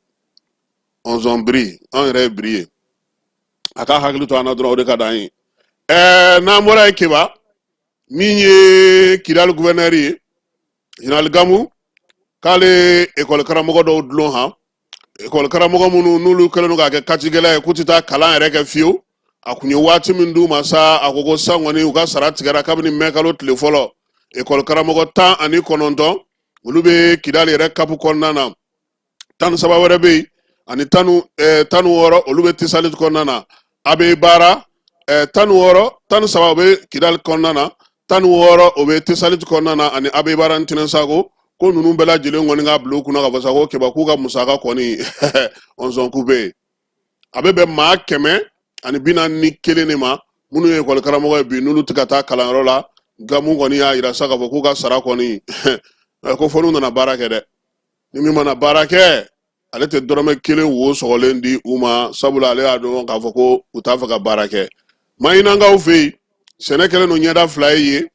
ɔnzɔn biri, an yɛrɛ ye biri ye. A ka hakili to an na dɔrɔn, o de ka d'an ye. N'an bɔra yen Keba, min ye Kidali gouverneur ye, général Gamu, k'ale ekɔli karamɔgɔ dɔw dulon han, ekɔli karamɔgɔ minnu n'olu kɛlen don k'a kɛ katigɛla ye k'u tɛ taa kalan yɛrɛ kɛ fiyewu. A kun ye waati min d'u ma sa, a ko ko san kɔni u ka sara tigɛra kabini mɛ kalo tile fɔlɔ. Ekɔli karamɔgɔ 19, olu bɛ Kidali yɛrɛ kapu kɔnɔna na, 13 wɛrɛ bɛ yen ani 16, olu bɛ Tisalit kɔnɔna na. A bɛ baara 16, 13 o bɛ Kidali kɔnɔna na, 16 o bɛ Tisalit kɔnɔna na ani Abebaara ni Tɛnɛnsago. Ko ninnu bɛɛ lajɛlen kɔni ka bila u kunna ka fɔ sa ko Keba k'u ka musaka kɔni ɔnzɔn kube, a bɛ bɛn maa 141 de ma, minnu ye ekɔli karamɔgɔ ye bi, n'olu tɛ ka taa kalanyɔrɔ la. Gamu kɔni y'a yira sa k'a fɔ k'u ka sara kɔni, ko fo n'u nana baara kɛ dɛ. Ni min mana baara kɛ, ale tɛ dɔrɔmɛ kelen wo sɔgɔlen di u ma, sabula ale y'a dɔn k'a fɔ ko u t'a fɛ ka baara kɛ. Mahinankaw fɛ yen, sɛnɛ kɛlen don ɲɛda fila ye yen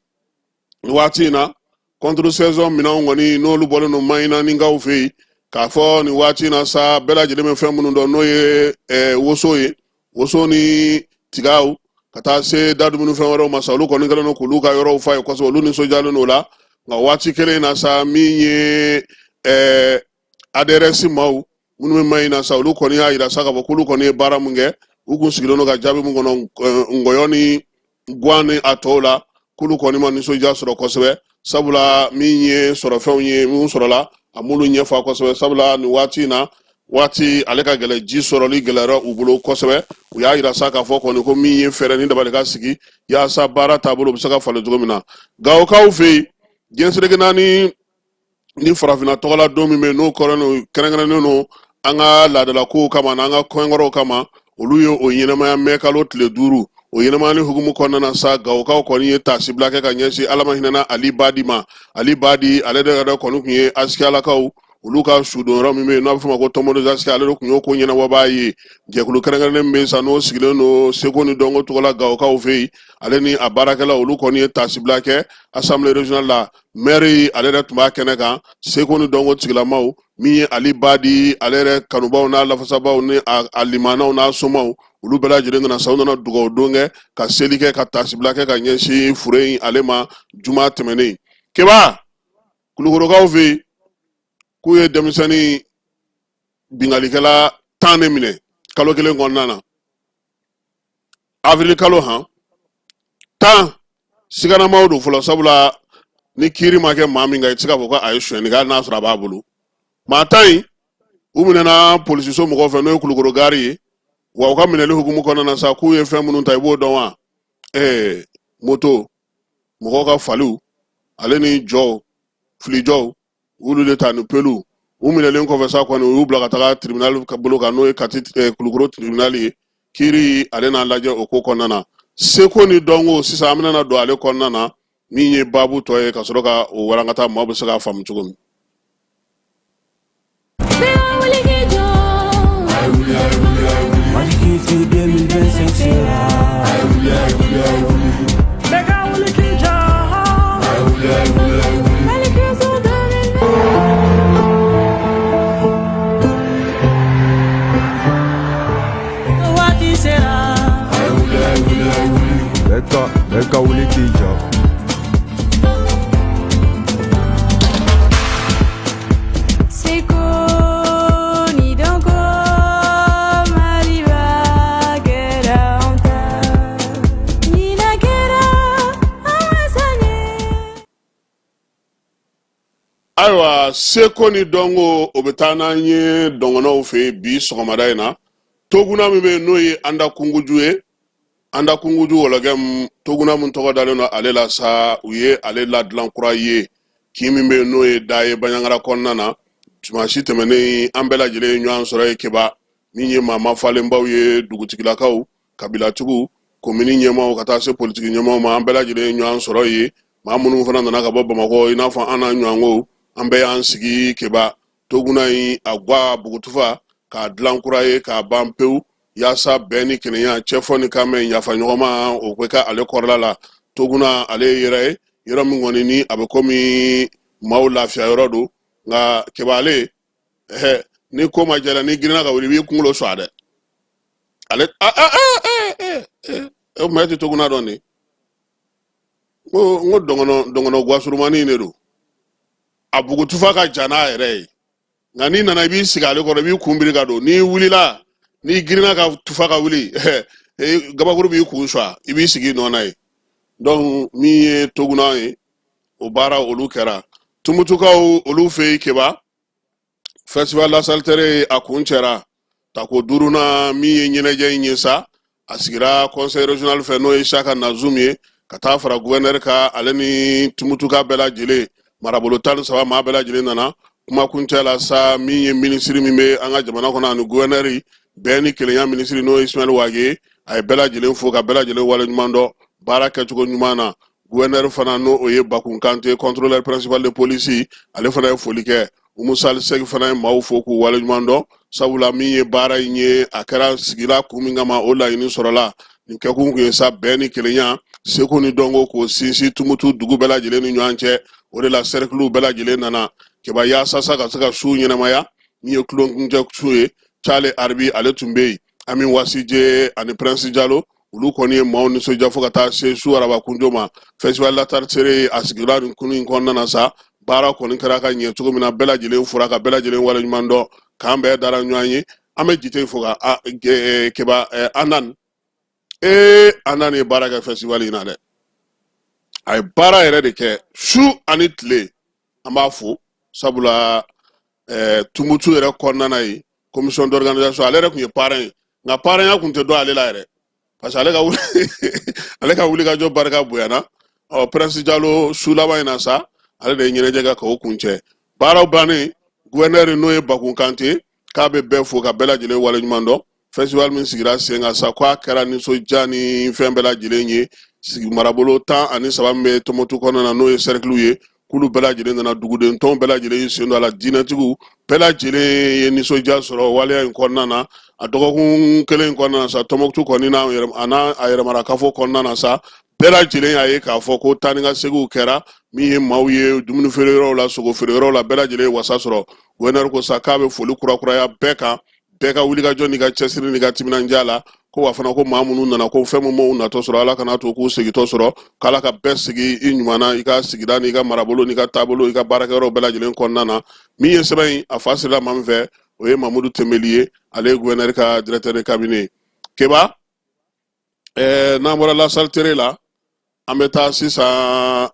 nin waati in na. Contre saison minɛnw kɔni, n'olu bɔlen don Mahinanikaw fɛ yen, k'a fɔ nin waati in na sa, bɛɛ lajɛlen bɛ fɛn minnu dɔn, n'o ye woso ye, woso ni tigaw, ka taa se da dumunifɛn wɛrɛw ma sa, olu kɔni kɛlen don k'olu ka yɔrɔw fa ye kosɛbɛ, olu nisɔndiyalen don o la. Nka waati kelen in na sa, min ye ADRS maaw minnu bɛ Mahina sa, olu kɔni y'a yira sa k'a fɔ k'olu kɔni ye baara mun kɛ, u kun sigilen don ka jaabi mun kɔnɔ ngɔyɔ ni guwan ni a tɔw la, k'olu kɔni ma nisɔndiya sɔrɔ kosɛbɛ, sabula min ye sɔrɔfɛnw ye minnu sɔrɔla, a m'olu ɲɛfɔ kosɛbɛ, sabula nin waati in na, waati ale ka gɛlɛ, ji sɔrɔli gɛlɛyara u bolo kosɛbɛ. U y'a yira sa k'a fɔ kɔni ko min ye fɛɛrɛ ni dabali ka sigi yaasa baara taabolo bɛ se ka falen cogo min na. Gawokaw fɛ yen, diɲɛ seleke naani ni farafinna tɔgɔla don min bɛ yen, n'o kɛrɛnkɛrɛnnen don an ka laadalakow kama n'an ka kɔɲɔkɔrɔw kama, olu ye o ɲɛnamaya mɛ kalo tile 5. O ɲɛnamayali hukumu kɔnɔna na sa, Gawokaw kɔni ye taasibila kɛ ka ɲɛsin Ala ma hinɛna Ali Badi ma. Ali Badi, ale de yɛrɛ kɔni tun ye Asikiyalakaw olu ka sudonyɔrɔ min bɛ yen n'a bɛ f'o ma ko Tombeau des Askias, ale de tun y'o ko ɲɛnabɔbaa ye. Jɛkulu kɛrɛnkɛrɛnnen min bɛ yen sa, n'o sigilen don seko ni dɔnko tɔgɔ la Gawokaw fɛ yen, ale ni a baarakɛlaw, olu kɔni ye taasibila kɛ assemblée régionale la. Maire, ale yɛrɛ tun b'a kɛnɛ kan. Seko ni dɔnko tigilamaw, min ye Ali Badi ale yɛrɛ kanubaw n'a lafasabaw ni a limanaw n'a somaw, olu bɛɛ lajɛlen nana sa, u nana dugawu don kɛ, ka seli kɛ, ka taasibila kɛ ka ɲɛsin fure in ale ma juma tɛmɛnen. Keba, Kulukorokaw fɛ yen, k'u ye denmisɛnnin binkannikɛla 10 de minɛ kalo kelen kɔnɔna na, avril kalo han. 10 siganamaw don fɔlɔ, sabula ni kiiri ma kɛ maa min kan, i tɛ se k'a fɔ ko a ye sonyɛni kɛ, hali n'a sɔrɔ a b'a bolo. Maa 10 in, u minɛna polisiso mɔgɔw fɛ, n'o ye Kulukoro gari ye. Wa u ka minɛli hukumu kɔnɔna na sa, k'u ye fɛn minnu ta, i b'o dɔn wa? Moto, mɔgɔw ka faliw, ale ni jɔw, filijɔw, olu de ta ni peluw. U minɛlen kɔfɛ sa kɔni, u y'u bila ka taga tribunal ka bolo kan, n'o ye Kati Kulukoro tribunal ye. Kiiri ale n'a lajɛ o ko kɔnɔna na. Seko ni dɔnko, sisan an bɛna don ale kɔnɔna na, min ye baabu tɔ ye, ka sɔrɔ ka o walankata, maaw bɛ se k'a faamu cogo min. Mali Culture 2025 sera. Bɛɛ ka wuli k'i jɔ. Mali Culture 2025. Seko ni dɔnko, o bɛ taa n'an ye dɔngɔnɔw fɛ yen bi sɔgɔmada in na. Toguna min bɛ yen, n'o ye Anda Kunguju ye, Anda Kunguju wɔlɔkɛ, toguna min tɔgɔ dalen don ale la sa, u ye ale ladilan kura ye. Kin min bɛ yen, n'o ye da ye Baɲangara kɔnɔna na, dimansi tɛmɛnen, an bɛɛ lajɛlen ye ɲɔgɔn sɔrɔ ye. Keba, min ye maa mafalenbaw ye, dugutigilakaw, kabilatigiw, komini ɲɛmaaw, ka taa se politiki ɲɛmaaw ma, an bɛɛ lajɛlen ye ɲɔgɔn sɔrɔ ye. Maa minnu fana nana ka bɔ Bamakɔ, i n'a fɔ an n'a ɲɔgɔnko, an bɛɛ y'an sigi. Keba, toguna in, a gwa bugutufa k'a dilan kura ye k'a ban pewu, yaasa bɛn ni kelenya, cɛfɔ ni kanbɛn, yafa ɲɔgɔnma, o bɛ kɛ ale kɔrɔla la. Toguna, ale ye yɛrɛ ye yɔrɔ min kɔni ni a bɛ komi maaw lafiya yɔrɔ don. Nka Keba, ale ni ko ma jɛra, n'i girinna ka wuli, i b'i kunkolo sɔgɔ dɛ. Ale o tuma, e tɛ toguna dɔn de? N ko dɔngɔnɔ gwasurumani de don. A bugutufa ka jan n'a yɛrɛ ye, nka n'i nana, i b'i sigi ale kɔrɔ, i b'i kun biri ka don. N'i wulila, n'i girinna ka tufa ka wuli, gabakuru b'i kun sɔgɔ, i b'i sigi nɔ na ye. Donc min ye toguna ye, o baara olu kɛra Tumutukaw olu fɛ yen. Keba, Festival La Saltere, a kuncɛra tako duurunan. Min ye ɲɛnajɛ in ye sa, a sigira conseil régional fɛ, n'o ye Isaka Nazum ye, ka taa fara gouverneur kan, ale ni Tumutuka bɛɛ lajɛlen, marabolo 13 maa bɛɛ lajɛlen nana. Kuma kuncɛ la sa, min ye minisiri min bɛ an ka jamana kɔnɔ ani gouverneur, bɛn ni kelenya minisiri, n'o ye Ismaël Wagué ye, a ye bɛɛ lajɛlen fo ka bɛɛ lajɛlen waleɲuman dɔn baara kɛcogo ɲuman na. Gouverneur fana, n'o o ye Bakun Kante, contrôleur principal de police, ale fana ye foli kɛ. Umu Sali Sɛki fana ye maaw fo k'u waleɲuman dɔn, sabula min ye baara in ye, a kɛra sigila kun min kama, o laɲini sɔrɔla. Nin kɛkun kun ye sa bɛn ni kelenya, seko ni dɔnko, k'o sinsin Tumutu dugu bɛɛ lajɛlen ni ɲɔgɔn cɛ. O de la sɛrikiliw bɛɛ lajɛlen nana, Keba, yaasa sa ka se ka su ɲɛnamaya. Min ye tulonkuncɛ su ye, Cale Aribi, ale tun bɛ yen, Ami Wasije ani Prince Jalo, olu kɔni ye maaw nisɔndiya fo ka taa se su araba kunjo ma. Festival La Tartere, a sigira nin kun in kɔnɔna na sa, baara kɔni kɛra ka ɲɛ cogo min na, bɛɛ lajɛlen fora ka bɛɛ lajɛlen waleɲuman dɔn, k'an bɛɛ dara ɲɔgɔn ye. An bɛ jite fo ka Keba Anan. Ee, Anan ye baara kɛ festival in na dɛ, a ye baara yɛrɛ de kɛ su ani tile. An b'a fo, sabula Tumutu yɛrɛ kɔnɔna na yen, commission d'organisation, ale yɛrɛ tun ye parrain ye, nka parrain kun tɛ dɔn ale la yɛrɛ, parce que ale ka wulikajɔ barika bonyana. Ɔ, Prince Jalo, su laban in na sa, ale de ye ɲɛnajɛ kɛ k'o kuncɛ. Baaraw bannen, gouverneur, n'o ye Bakun Kante, k'a bɛ bɛɛ fo ka bɛɛ lajɛlen waleɲuman dɔn. Festival min sigira sen kan sa, k'a kɛra nisɔndiya ni fɛn bɛɛ lajɛlen ye. Sigi marabolo 13 min bɛ Tɔnbukutu kɔnɔna na, n'o ye sɛrikiliw ye, k'olu bɛɛ lajɛlen nana, duguden tɔn bɛɛ lajɛlen y'i sen don a la, diinɛtigiw bɛɛ lajɛlen ye nisɔndiya sɔrɔ waleya in kɔnɔna na. A dɔgɔkun kelen in kɔnɔna na sa, Tɔnbukutu kɔni n'a a n'a a yɛrɛmara kafo kɔnɔna na sa, bɛɛ lajɛlen y'a ye k'a fɔ ko taa ni ka seginw kɛra. Min ye maaw ye dumuni feere yɔrɔw la, sogo feere yɔrɔw la, bɛɛ lajɛlen ye wasa sɔrɔ. Gouverneur ko sa k'a bɛ foli kurakuraya bɛɛ kan, bɛɛ ka wulikajɔ n'i ka cɛsiri n'i ka timinandiya la. Ko wa fana, ko maa minnu nana, ko fɛn min m'u natɔ sɔrɔ, Ala kana to k'u segintɔ sɔrɔ, k'Ala ka bɛɛ sigi i ɲuman na, i ka sigida n'i ka marabolo n'i ka taabolo, i ka baarakɛyɔrɔ bɛɛ lajɛlen kɔnɔna na. Min ye sɛbɛn in, a fa sirila maa min fɛ, o ye Mamudu Tɛnbeli ye, ale ye gouverneur ka directeur de cabinet. Keba, n'an bɔra La Saltere la, an bɛ taa sisan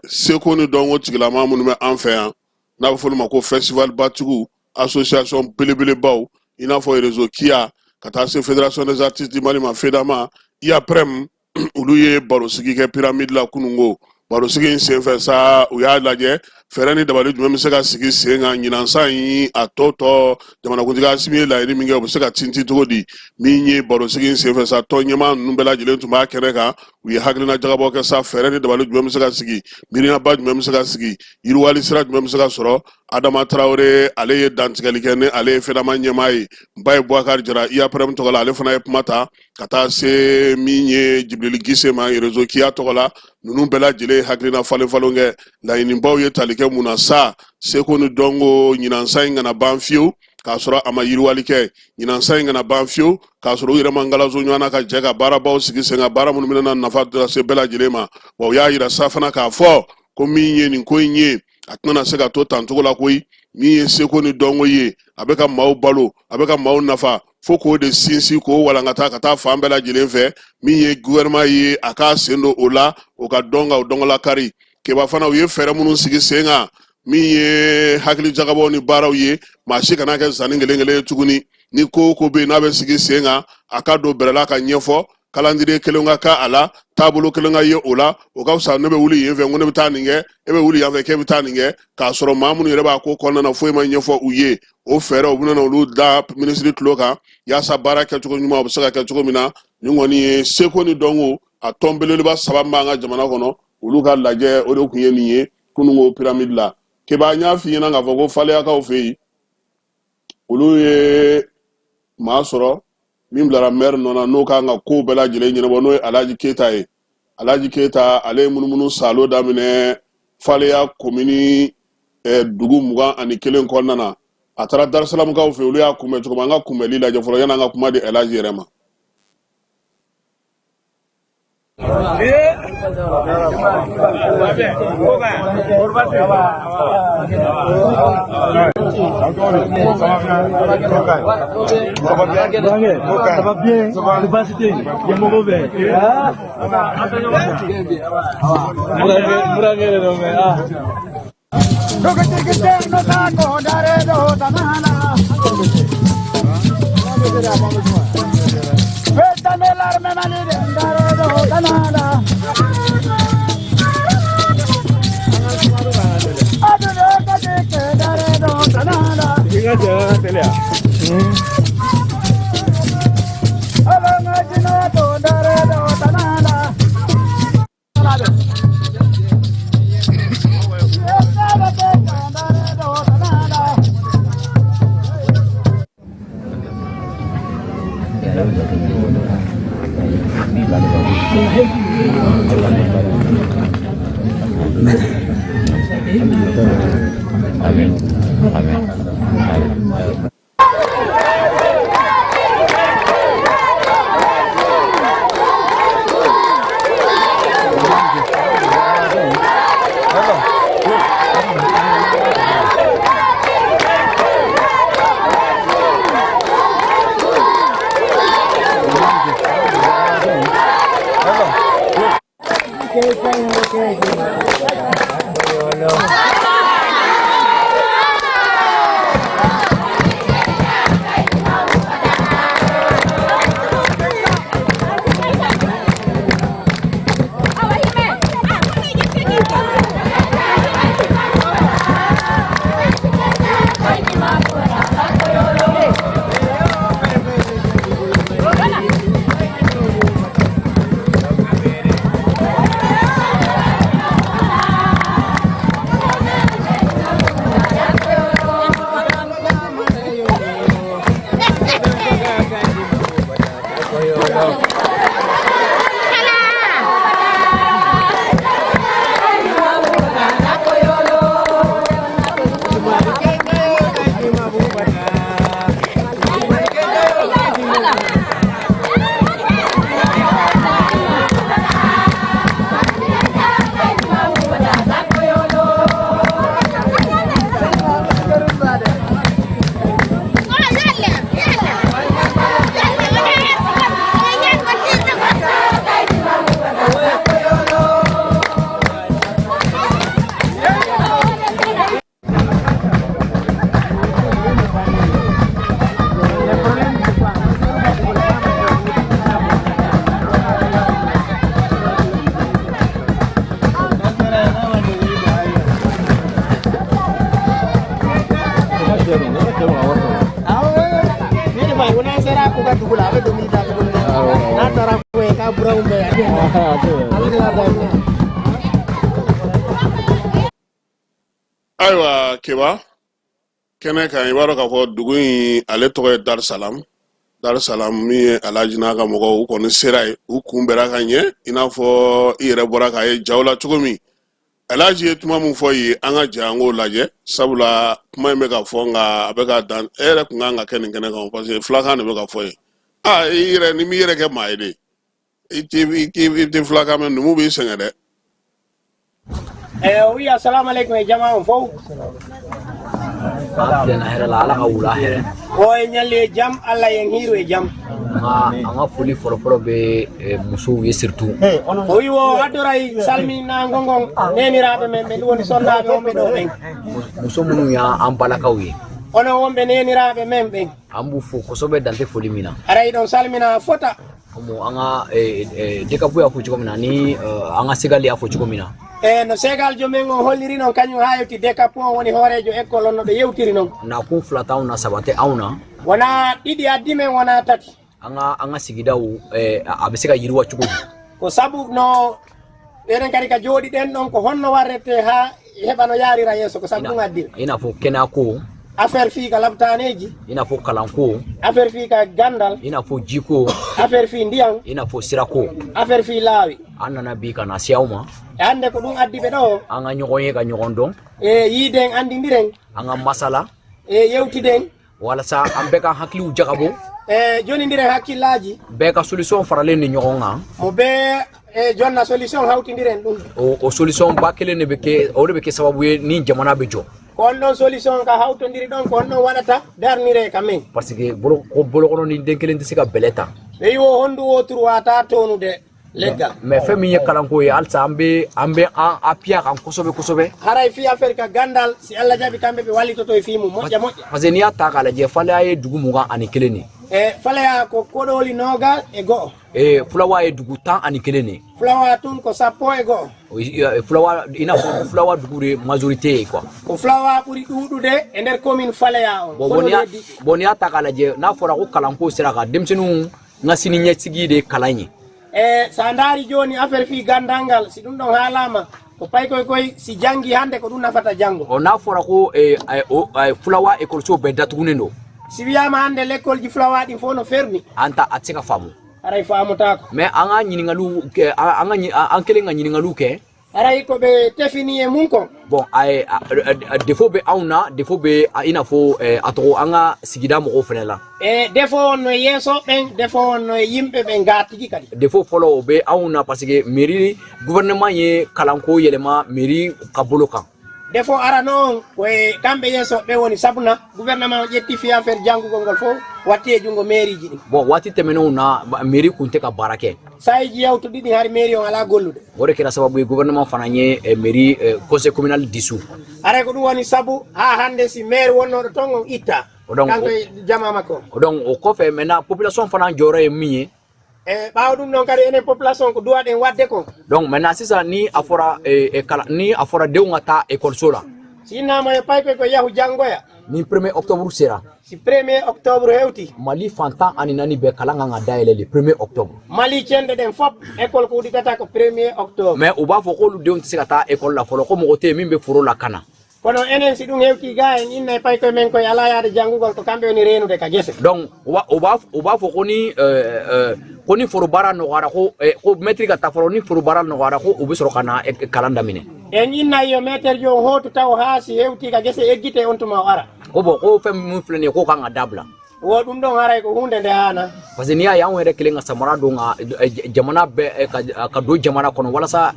seko ni dɔnko tigilama minnu bɛ an fɛ yan, n'a bɛ fɔ olu ma ko festival batigiw, association belebelebaw, i n'a fɔ Réseau Kia, ka taa se Fédération des artistes du Mali ma, FEDAMA, IAPREM, olu ye barosigi kɛ Pyramide la kununko. Barosigi in senfɛ sa, u y'a lajɛ fɛɛrɛ ni dabali jumɛn bɛ se ka sigi sen kan ɲinan san in, a tɔ tɔ jamanakuntigi Asimi ye laɲini min kɛ, o bɛ se ka tintin cogo di. Min ye barosigi in senfɛ sa, tɔn ɲɛmaa ninnu bɛɛ lajɛlen tun b'a kɛnɛ kan. U ye hakilina jagabɔ kɛ sa, fɛɛrɛ ni dabali jumɛn bɛ se ka sigi, miirinaba jumɛn bɛ se ka sigi, yiriwali sira jumɛn bɛ se ka sɔrɔ. Adama Tarawele, ale ye dantigɛli kɛ, ni ale ye FEDAMA ɲɛmaa ye. Baye Boubacar Jara, IAPREM tɔgɔ la, ale fana ye kuma ta, ka taa se min ye Jibrili Gise ma, Réseau Kia tɔgɔ la. Ninnu bɛɛ lajɛlen hakilina falen falen kɛ, laɲinibaw ye tali kɛ mun na sa? Seko ni dɔnko ɲinansan in kana ban fiyewu k'a sɔrɔ a ma yiriwali kɛ, ɲinansan in kana ban fiyewu k'a sɔrɔ u yɛrɛ ma ngalaso ɲɔgɔn na ka jɛ ka baarabaw sigi sen kan, baara minnu bɛna nafa lase bɛɛ lajɛlen ma. Wa u y'a yira sa fana k'a fɔ ko min ye nin ko in ye, a tɛna se ka to tancogo la koyi. Min ye seko ni dɔnko ye, a bɛ ka maaw balo, a bɛ ka maaw nafa, fo k'o de sinsin, k'o walankata ka taa fan bɛɛ lajɛlen fɛ. Min ye gouvernement ye, a k'a sen don o la, o ka dɔn ka o dɔnkɔlakari. Keba fana, u ye fɛɛrɛ minnu sigi sen kan, Min ye hakili jagabɔ ni baaraw ye, maa si kana kɛ zanni kelen kelen ye tuguni. Ni ko o ko bɛ yen n'a bɛ sigi sen kan, a ka don bɛrɛ la ka ɲɛfɔ, calendrier kelen ka k'a la, taabolo kelen ka ye o la. O ka fisa ne bɛ wuli yen fɛ ko ne bɛ taa nin kɛ, e bɛ wuli yan fɛ k'e bɛ taa nin kɛ, k'a sɔrɔ maa minnu yɛrɛ b'a ko kɔnɔna na, foyi ma ɲɛfɔ u ye. O fɛɛrɛ, u bɛna olu da minisiri tulo kan yaasa baara kɛcogo ɲuman o bɛ se ka kɛ cogo min na. Nin kɔni ye seko ni dɔnko a tɔn belebeleba saba min b'an ka jamana kɔnɔ, olu ka lajɛ o de tun ye nin ye kununko piramidi la. Keba, n y'a f'i ɲɛna k'a fɔ ko Faleyakaw fɛ yen, olu ye maa sɔrɔ min bilara mɛri nɔ na, n'o kan ka kow bɛɛ lajɛlen ɲɛnabɔ, n'o ye Alhaji Keyita ye. Alhaji Keyita, ale ye munumunu saalo daminɛ Faleya komini dugu 21 kɔnɔna na. A taara Darisalamukaw fɛ, olu y'a kunbɛn cogo min, an ka kunbɛnli lajɛ fɔlɔ yanni an ka kuma di Alhaji yɛrɛ ma. Ça va bien, baasi tɛ yen, ɲɛmɔgɔ bɛ. Burankɛ de don mɛ ah. I ka cɛ ka teliya. Ayiwa Keba, kɛnɛ kan, i b'a dɔn k'a fɔ dugu in ale tɔgɔ ye Darusalam. Darusalam min ye Alhaji n'a ka mɔgɔw, u kɔni sera yen, u kunbɛra ka ɲɛ, i n'a fɔ i yɛrɛ bɔra k'a ye jaw la cogo min. Alhaji ye kuma min fɔ yen, an ka jɛ an k'o lajɛ, sabula kuma in bɛ ka fɔ nka a bɛ ka dan. E yɛrɛ tun kan ka kɛ nin kɛnɛ kan, parce que filakan de bɛ ka fɔ yen. Aa, i yɛrɛ ni m'i yɛrɛ kɛ maa ye de, i tɛ filakan mɛn, numu b'i sɛgɛn dɛ. O wiya assalamu aleykum e jama on fof. Filen hɛrɛ la, Ala ka wula hɛrɛ. O e ñalli e jam, Allah en hiiru e jam. An ka foli fɔlɔfɔlɔ bɛ musow ye surtout. O wi o addoray salminango ngon neniraɓe men ɓe ɗum woni sonnaɓe wonɓe ɗo ɓen. Muso minnu y'an balakaw ye. Onon wonɓe neniraɓe men ɓen. An b'u fo kosɛbɛ dan tɛ foli min na. Aray ɗon salmina fota. Komi an ka DCAP y'a fɔ cogo min na ni an ka Segali y'a fɔ cogo min na. E no segaljo men o holliri noon kañum ha yewti DCAP on woni hoorejo école on no ɓe yewtiri noon. Nakun fila t'anw na, saba tɛ anw na. Wona ɗiɗi addi men, wona tati. An ka sigidaw a bɛ se ka yiriwa cogo di. Ko sabu no enen kadi ka jooɗi ɗen ɗon ko honno warrete ha heɓa no yarira yeeso ko sabu ɗum addira. I n'a fɔ kɛnɛyako. Affaire fii ka labtaneji. I n'a fɔ kalanko. Affaire fii ka gandal. I n'a fɔ jiko. Affaire fii ndiyan. I n'a fɔ sirako. Affaire fii laawi. An nana bi ka na se aw ma. E hannde ko ɗum addi ɓe ɗo. An ka ɲɔgɔn ye ka ɲɔgɔn dɔn. E yiiden andidiren. An ka masala. E yewtiden. Walasa an bɛɛ ka hakiliw jagabɔ. E jonidiren hakkillaji. Bɛɛ ka solution faralen ni ɲɔgɔn kan. Mo bee e jonna solution hawtidiren ɗum. O solution ba kelen de bɛ kɛ, o de bɛ kɛ sababu ye ni jamana bɛ jɔ. Ko on ɗon solution ka hawtodiri ɗon ko on ɗon waɗata darnire ka men. Parce que bolo ko bolokɔnɔ ni den kelen tɛ se ka bɛlɛ ta. Ɓe wi o honndu woturu wata tonude leggal. Mais fɛn min ye kalanko ye, halisa an bɛ an appuyer a kan kosɛbɛ kosɛbɛ. Haray fi affaire ka gandal, si Allah jaaɓi kamɓe ɓe wallitoto e fi mum moƴƴa moƴƴa. Parce que n'i y'a ta k'a lajɛ, Faleya ye dugu 21 de. E Falaya ko koɗoli 21. Ee, Fulawa ye dugu 11 de. Fulawa tun ko 11. Fulawa, i n'a fɔ Fulawa dugu de majorité ye quoi. Ko Fulawa ɓuuri ɗuɗude e nder commune Falaya o. Bon, n'i y'a ta k'a lajɛ, n'a fɔra ko kalanko sera kan, denmisɛnninw ka sini ɲɛsigi de ye kalan ye. E sa daari joni affaire fi gandal ngal, si ɗum ɗon haalama ko pay koy koy si janggi hande ko ɗum nafata janggo. Ɔ, n'a fɔra ko Fulawa ekɔliso bɛɛ datugunen don. Si wiyama hande l' école ji Fulawa ɗin fof no fermi. An ta a tɛ se ka faamu. Aray famotako. Mais an ka ɲininkaliw kɛ, an kɛlen ka ɲininkaliw kɛ. Aray ko ɓe tefini e mum kon. Bon, défaut bɛ anw na, défaut bɛ i n'a fɔ a tɔgɔ an ka sigida mɔgɔw fɛnɛ la. E défaut on no e yeeso ɓen, défaut on no e yimɓe ɓen ga tigi kadi. Défaut fɔlɔ, o bɛ anw na parce que mairie, gouvernement ye kalanko yɛlɛma mairie ka bolo kan. Défaut ara noon koye kamɓe yeesoɓe woni sabuna gouvernement o ƴetti fi affaire janngugol ngol fof watti e junngo mairie ji ɗin. Bon, waati tɛmɛnenw na, mairie kun tɛ ka baara kɛ. Sayiji yawtu ɗiɗi har mairie on ala gollude. O de kɛra sababu ye gouvernement fana ye mairie, conseil communal dissous. Aray ko ɗum woni sabu ha hande si maire wonnoɗo toon on itta kanko e jama makko. Donc o kɔfɛ maintenant, population fana jɔyɔrɔ ye min ye. E ɓaawo ɗum noon kadi enen population ko duwa ɗen wadde ko. Donc maintenant sisan, ni a fɔra kalan, ni a fɔra denw ka taa ekɔliso la. Si innama e paykoy ko yahu janngoya. Ni 1er octobre sera. Si 1er octobre hewti. Mali fan 14 bɛɛ kalan kan ka dayɛlɛ le 1er octobre. Mali cenɗe ɗen fof école ko uɗitata ko 1er octobre. Mais u b'a fɔ k'olu denw tɛ se ka taa école la fɔlɔ, ko mɔgɔ tɛ yen min bɛ foro lakana. Kono enen si ɗum hewti ga en inna e paykoye men koye ala yaade janngugol ko kamɓe woni reenude ka gese. Donc u b'a fɔ ko ni foro baara nɔgɔyara, ko maître ka taa fɔlɔ, ni foro baara nɔgɔyara, ko u bɛ sɔrɔ ka na kalan daminɛ. En innayi yo maître jo hootu taw haa si hewti ka gese eggite on tuma o ara. Ko bon, ko fɛn min filɛ nin ye, k'o kan ka dabila. Wo ɗum ɗon haray ko hunde nde haana. Parce que n'i y'a ye anw yɛrɛ kelen ka samara don ka jamana bɛɛ ka don jamana kɔnɔ walasa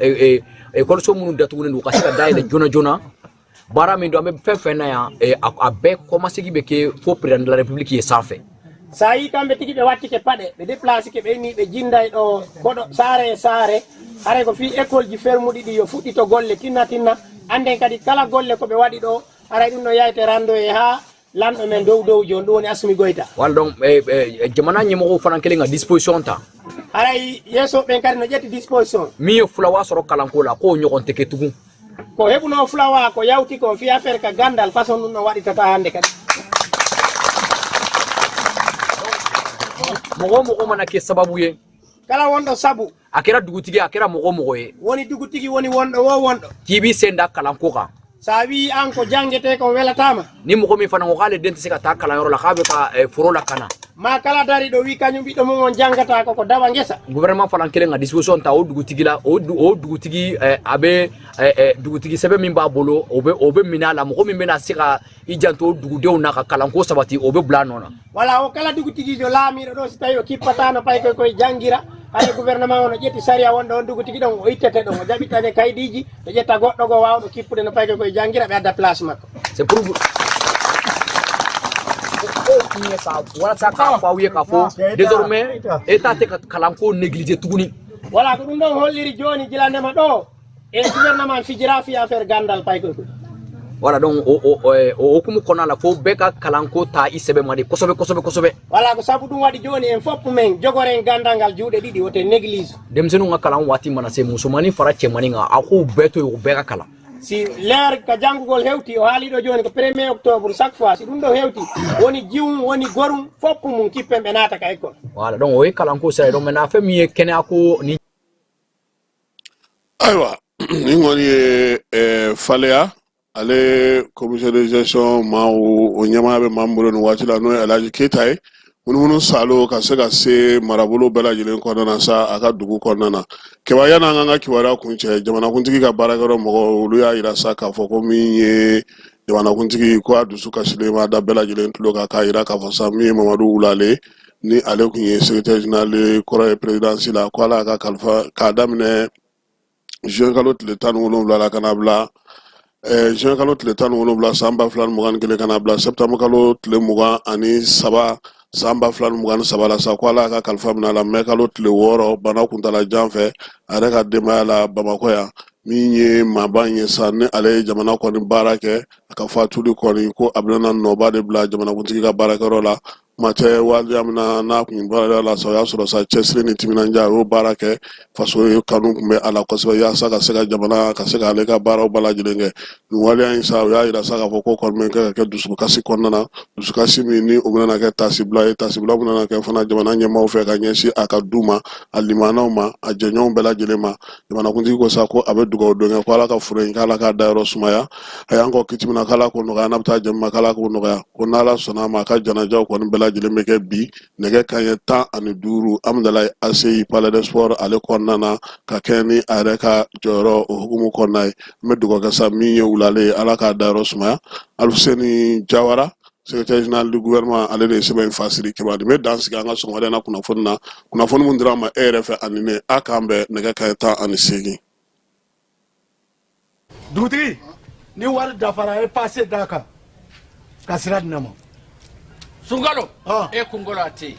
ekɔliso minnu datugulen don, u ka se ka dayɛlɛ joona joona, baara min don, an bɛ fɛn fɛn na yan, a bɛɛ kɔmasegin bɛ kɛ fo président de la République ye sanfɛ. Sa yi kamɓe tigi ɓe wattike paɗe ɓe déplace ke ɓe inni ɓe jinday ɗo koɗo saare e saare, haray ko fi école ji fermuɗi ɗi yo fuɗɗito golle tinna tinna anden kadi kala golle koɓe waɗi ɗo haray ɗum no yayte rando e ha lanɗo men dow dow joni ɗum woni Assimi Goïta. Wala donc jamana ɲɛmɔgɔw fana kɛlen ka disposition ta. Haray yeesoɓen kadi no ƴetti disposition. Min ye Fulawa sɔrɔ kalanko la, k'o ɲɔgɔn tɛ kɛ tugun. Ko heɓuno Fulawa ko yawti kon fi affaire ka gandal façon ɗum no waɗitata hande kadi. Mɔgɔ o mɔgɔ mana kɛ sababu ye. Kala wonɗo sabu. A kɛra dugutigi, a kɛra mɔgɔ o mɔgɔ ye. Woni dugutigi, woni wonɗo wo wonɗo. K'i b'i sen da kalanko kan. Sa wi an ko jangete ko welatama. Ni mɔgɔ min fana ko k'ale den tɛ se ka taa kalanyɔrɔ la, k'a bɛ ka foro lakana. Ma kala dari ɗo wi kañum ɓiɗɗo mum on jangata koko dawa guesa. Gouvernement fana kelen ka disposition ta o dugutigi la, o dugutigi a bɛ dugutigi sɛbɛn min b'a bolo, o bɛ minɛ a la. Mɔgɔ min bɛna se ka i janto o dugudenw na ka kalanko sabati, o bɛ bila a nɔ na. Voilà, o kala dugutigijo laamiɗo ɗo si tawi o kippatano pay koye koye janggira hay gouvernement o no ƴetti saria wonɗo on dugutigi ɗon o ittete ɗon o jaɓittane kayɗiji ɓe ƴetta goɗɗo go wawɗo kippude no paykoye koye janggira ɓe adda place makko. C'est pour nakun ye ka walasa k'a fɔ aw ye k'a fɔ désormais état tɛ ka kalanko négliger tuguni. Voilà, ko ɗum ɗon holliri joni gilandema ɗo e gouvernement fijira fi affaire gandal paykoy koy. Voilà, donc o hukumu kɔnɔna la, fo bɛɛ ka kalanko ta i sɛbɛ ma de kosɛbɛ kosɛbɛ kosɛbɛ. Voilà, ko saabu ɗum waɗi joni en fopp men jogoren gandal ngal juuɗe ɗiɗi, wote néglige. Denmisɛnninw ka kalan waati mana se, musomanin fara cɛmanin kan, a k'u bɛɛ to yen, u bɛɛ ka kalan. Si l'heure ka janngugol hewti, o haaliɗo joni ko 1er octobre chaque fois, si ɗum ɗo hewti, woni jiwum woni gorum fopp mum kippen ɓe naata ka école. Voilà, donc o ye kalanko sira ye. Donc maintenant, fɛn min ye kɛnɛyako ni Ayiwa, nin kɔni ye Faleya, ale commission de gestion maaw, o ɲɛmaaya bɛ maa min bolo nin waati la, n'o ye Alhaji Keyita ye. Munumunu salo ka se ka se marabolo bɛɛ lajɛlen kɔnɔna na sa, a ka dugu kɔnɔna na. Kɛba, yan'an k'an ka kibaruya kuncɛ, jamanakuntigi ka baarakɛyɔrɔ mɔgɔw, olu y'a yira sa k'a fɔ ko min ye jamanakuntigi ko a dusu kasilen b'a da bɛɛ lajɛlen tulo kan, k'a yira k'a fɔ sa min ye Mamadu Wulale ni ale tun ye secrétaire général kɔrɔ ye présidence la, ko ala y'a ka kalifa k'a daminɛ juin kalo tile 17 la ka na bila juin kalo tile 17 san 2021, ka na bila septembre kalo tile 23 san 2023 la sa, ko ala y'a ka kalifa minɛ a la mɛ kalo tile 6, bana kuntala jan fɛ, a yɛrɛ ka denbaya la Bamakɔ yan. Min ye maaba in ye sa, ni ale ye jamana kɔni baara kɛ, a ka fatuli kɔni, ko a bɛna nɔba de bila jamanakuntigi ka baarakɛyɔrɔ la. Kuma tɛ waleya min na n'a kun baara la sa, o y'a sɔrɔ sa cɛsiri ni timinandiya, a y'o baara kɛ, faso ye kanu tun bɛ a la kosɛbɛ, yaasa ka se ka jamana ka se k'ale ka baaraw bɛɛ lajɛlen kɛ. Nin waleya in sa, o y'a yira sa k'a fɔ ko kɔni bɛ kɛ ka kɛ dusukasi kɔnɔna na, dusukasi min ni o bɛna kɛ tasibila ye, tasibila bɛna kɛ fana jamana ɲɛmaaw fɛ ka ɲɛsin a ka du ma, a limanaw ma, a jɛɲɔgɔnw bɛɛ lajɛlen ma. Jamanakuntigi ko sa ko a bɛ dugawu don kɛ ko ala ka fure in, k'ala k'a dayɔrɔ sumaya, a y'an kɔ kiti min na, k'ala k'o nɔgɔya, n'a bɛ taa jɛ min ma, k'ala k'o nɔgɔya. Ko n'ala sɔnna a ma, a ka janajaw kɔni bɛɛ lajɛlen bɛ kɛ bi nɛgɛ kanɲɛ 15 Amudalayi ACI Palais des Sports ale kɔnɔna na, ka kɛ ni a yɛrɛ ka jɔyɔrɔ o hukumu kɔnɔna ye. An bɛ dugawu kɛ sa min ye Wulale ye, ala k'a dayɔrɔ sumaya. Alifuseni Jawara, secrétaire général du gouvernement, ale de ye sɛbɛn in fasiri. Kɛmɛ nin bɛ dan sigi an ka sɔgɔmada in na kunnafoni na, kunnafoni min dira an ma e yɛrɛ fɛ ani ne. A k'an bɛn nɛgɛ kanɲɛ 18. Dugutigi, ni wari dafara, e pase d'a kan ka sira di ne ma. Sunkalo e kunkolo a tɛ yen,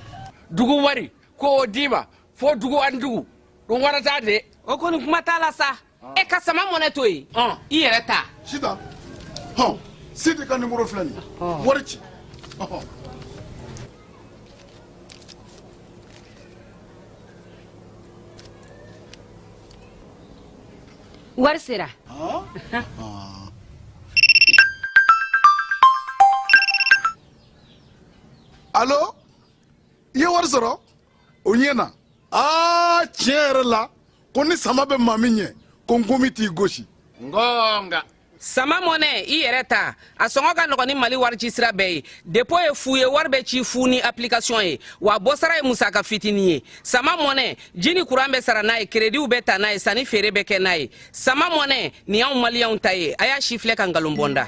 dugu wari ko o d'i ma fo dugu ani dugu ɗum warata de. O kɔni kuma t'a la sa, e ka sama mɔnɛ to yen, i yɛrɛ ta. Sitan hɔn, Sidi ka nimoro filɛ nin ye, wari ci. Ɔhɔn. Wari sera. Alo, i ye wari sɔrɔ o ɲɛ na. Aa, tiɲɛ yɛrɛ la, ko ni sama bɛ maa min ɲɛ, ko nkomi t'i gosi. Ngonga. Sama mɔnɛ, i yɛrɛ ta, a sɔngɔ ka nɔgɔn ni Mali wari ci sira bɛɛ ye. Dépôt ye fu ye, wari bɛ ci fu ni application ye, wa bɔsara ye musaka fitinin ye. Sama mɔnɛ, ji ni kuran bɛ sara n'a ye, créditw bɛ ta n'a ye, sanni feere bɛ kɛ n'a ye. Sama mɔnɛ nin y'anw maliyɛnw ta ye, a y'a si filɛ ka nkalon bɔnda.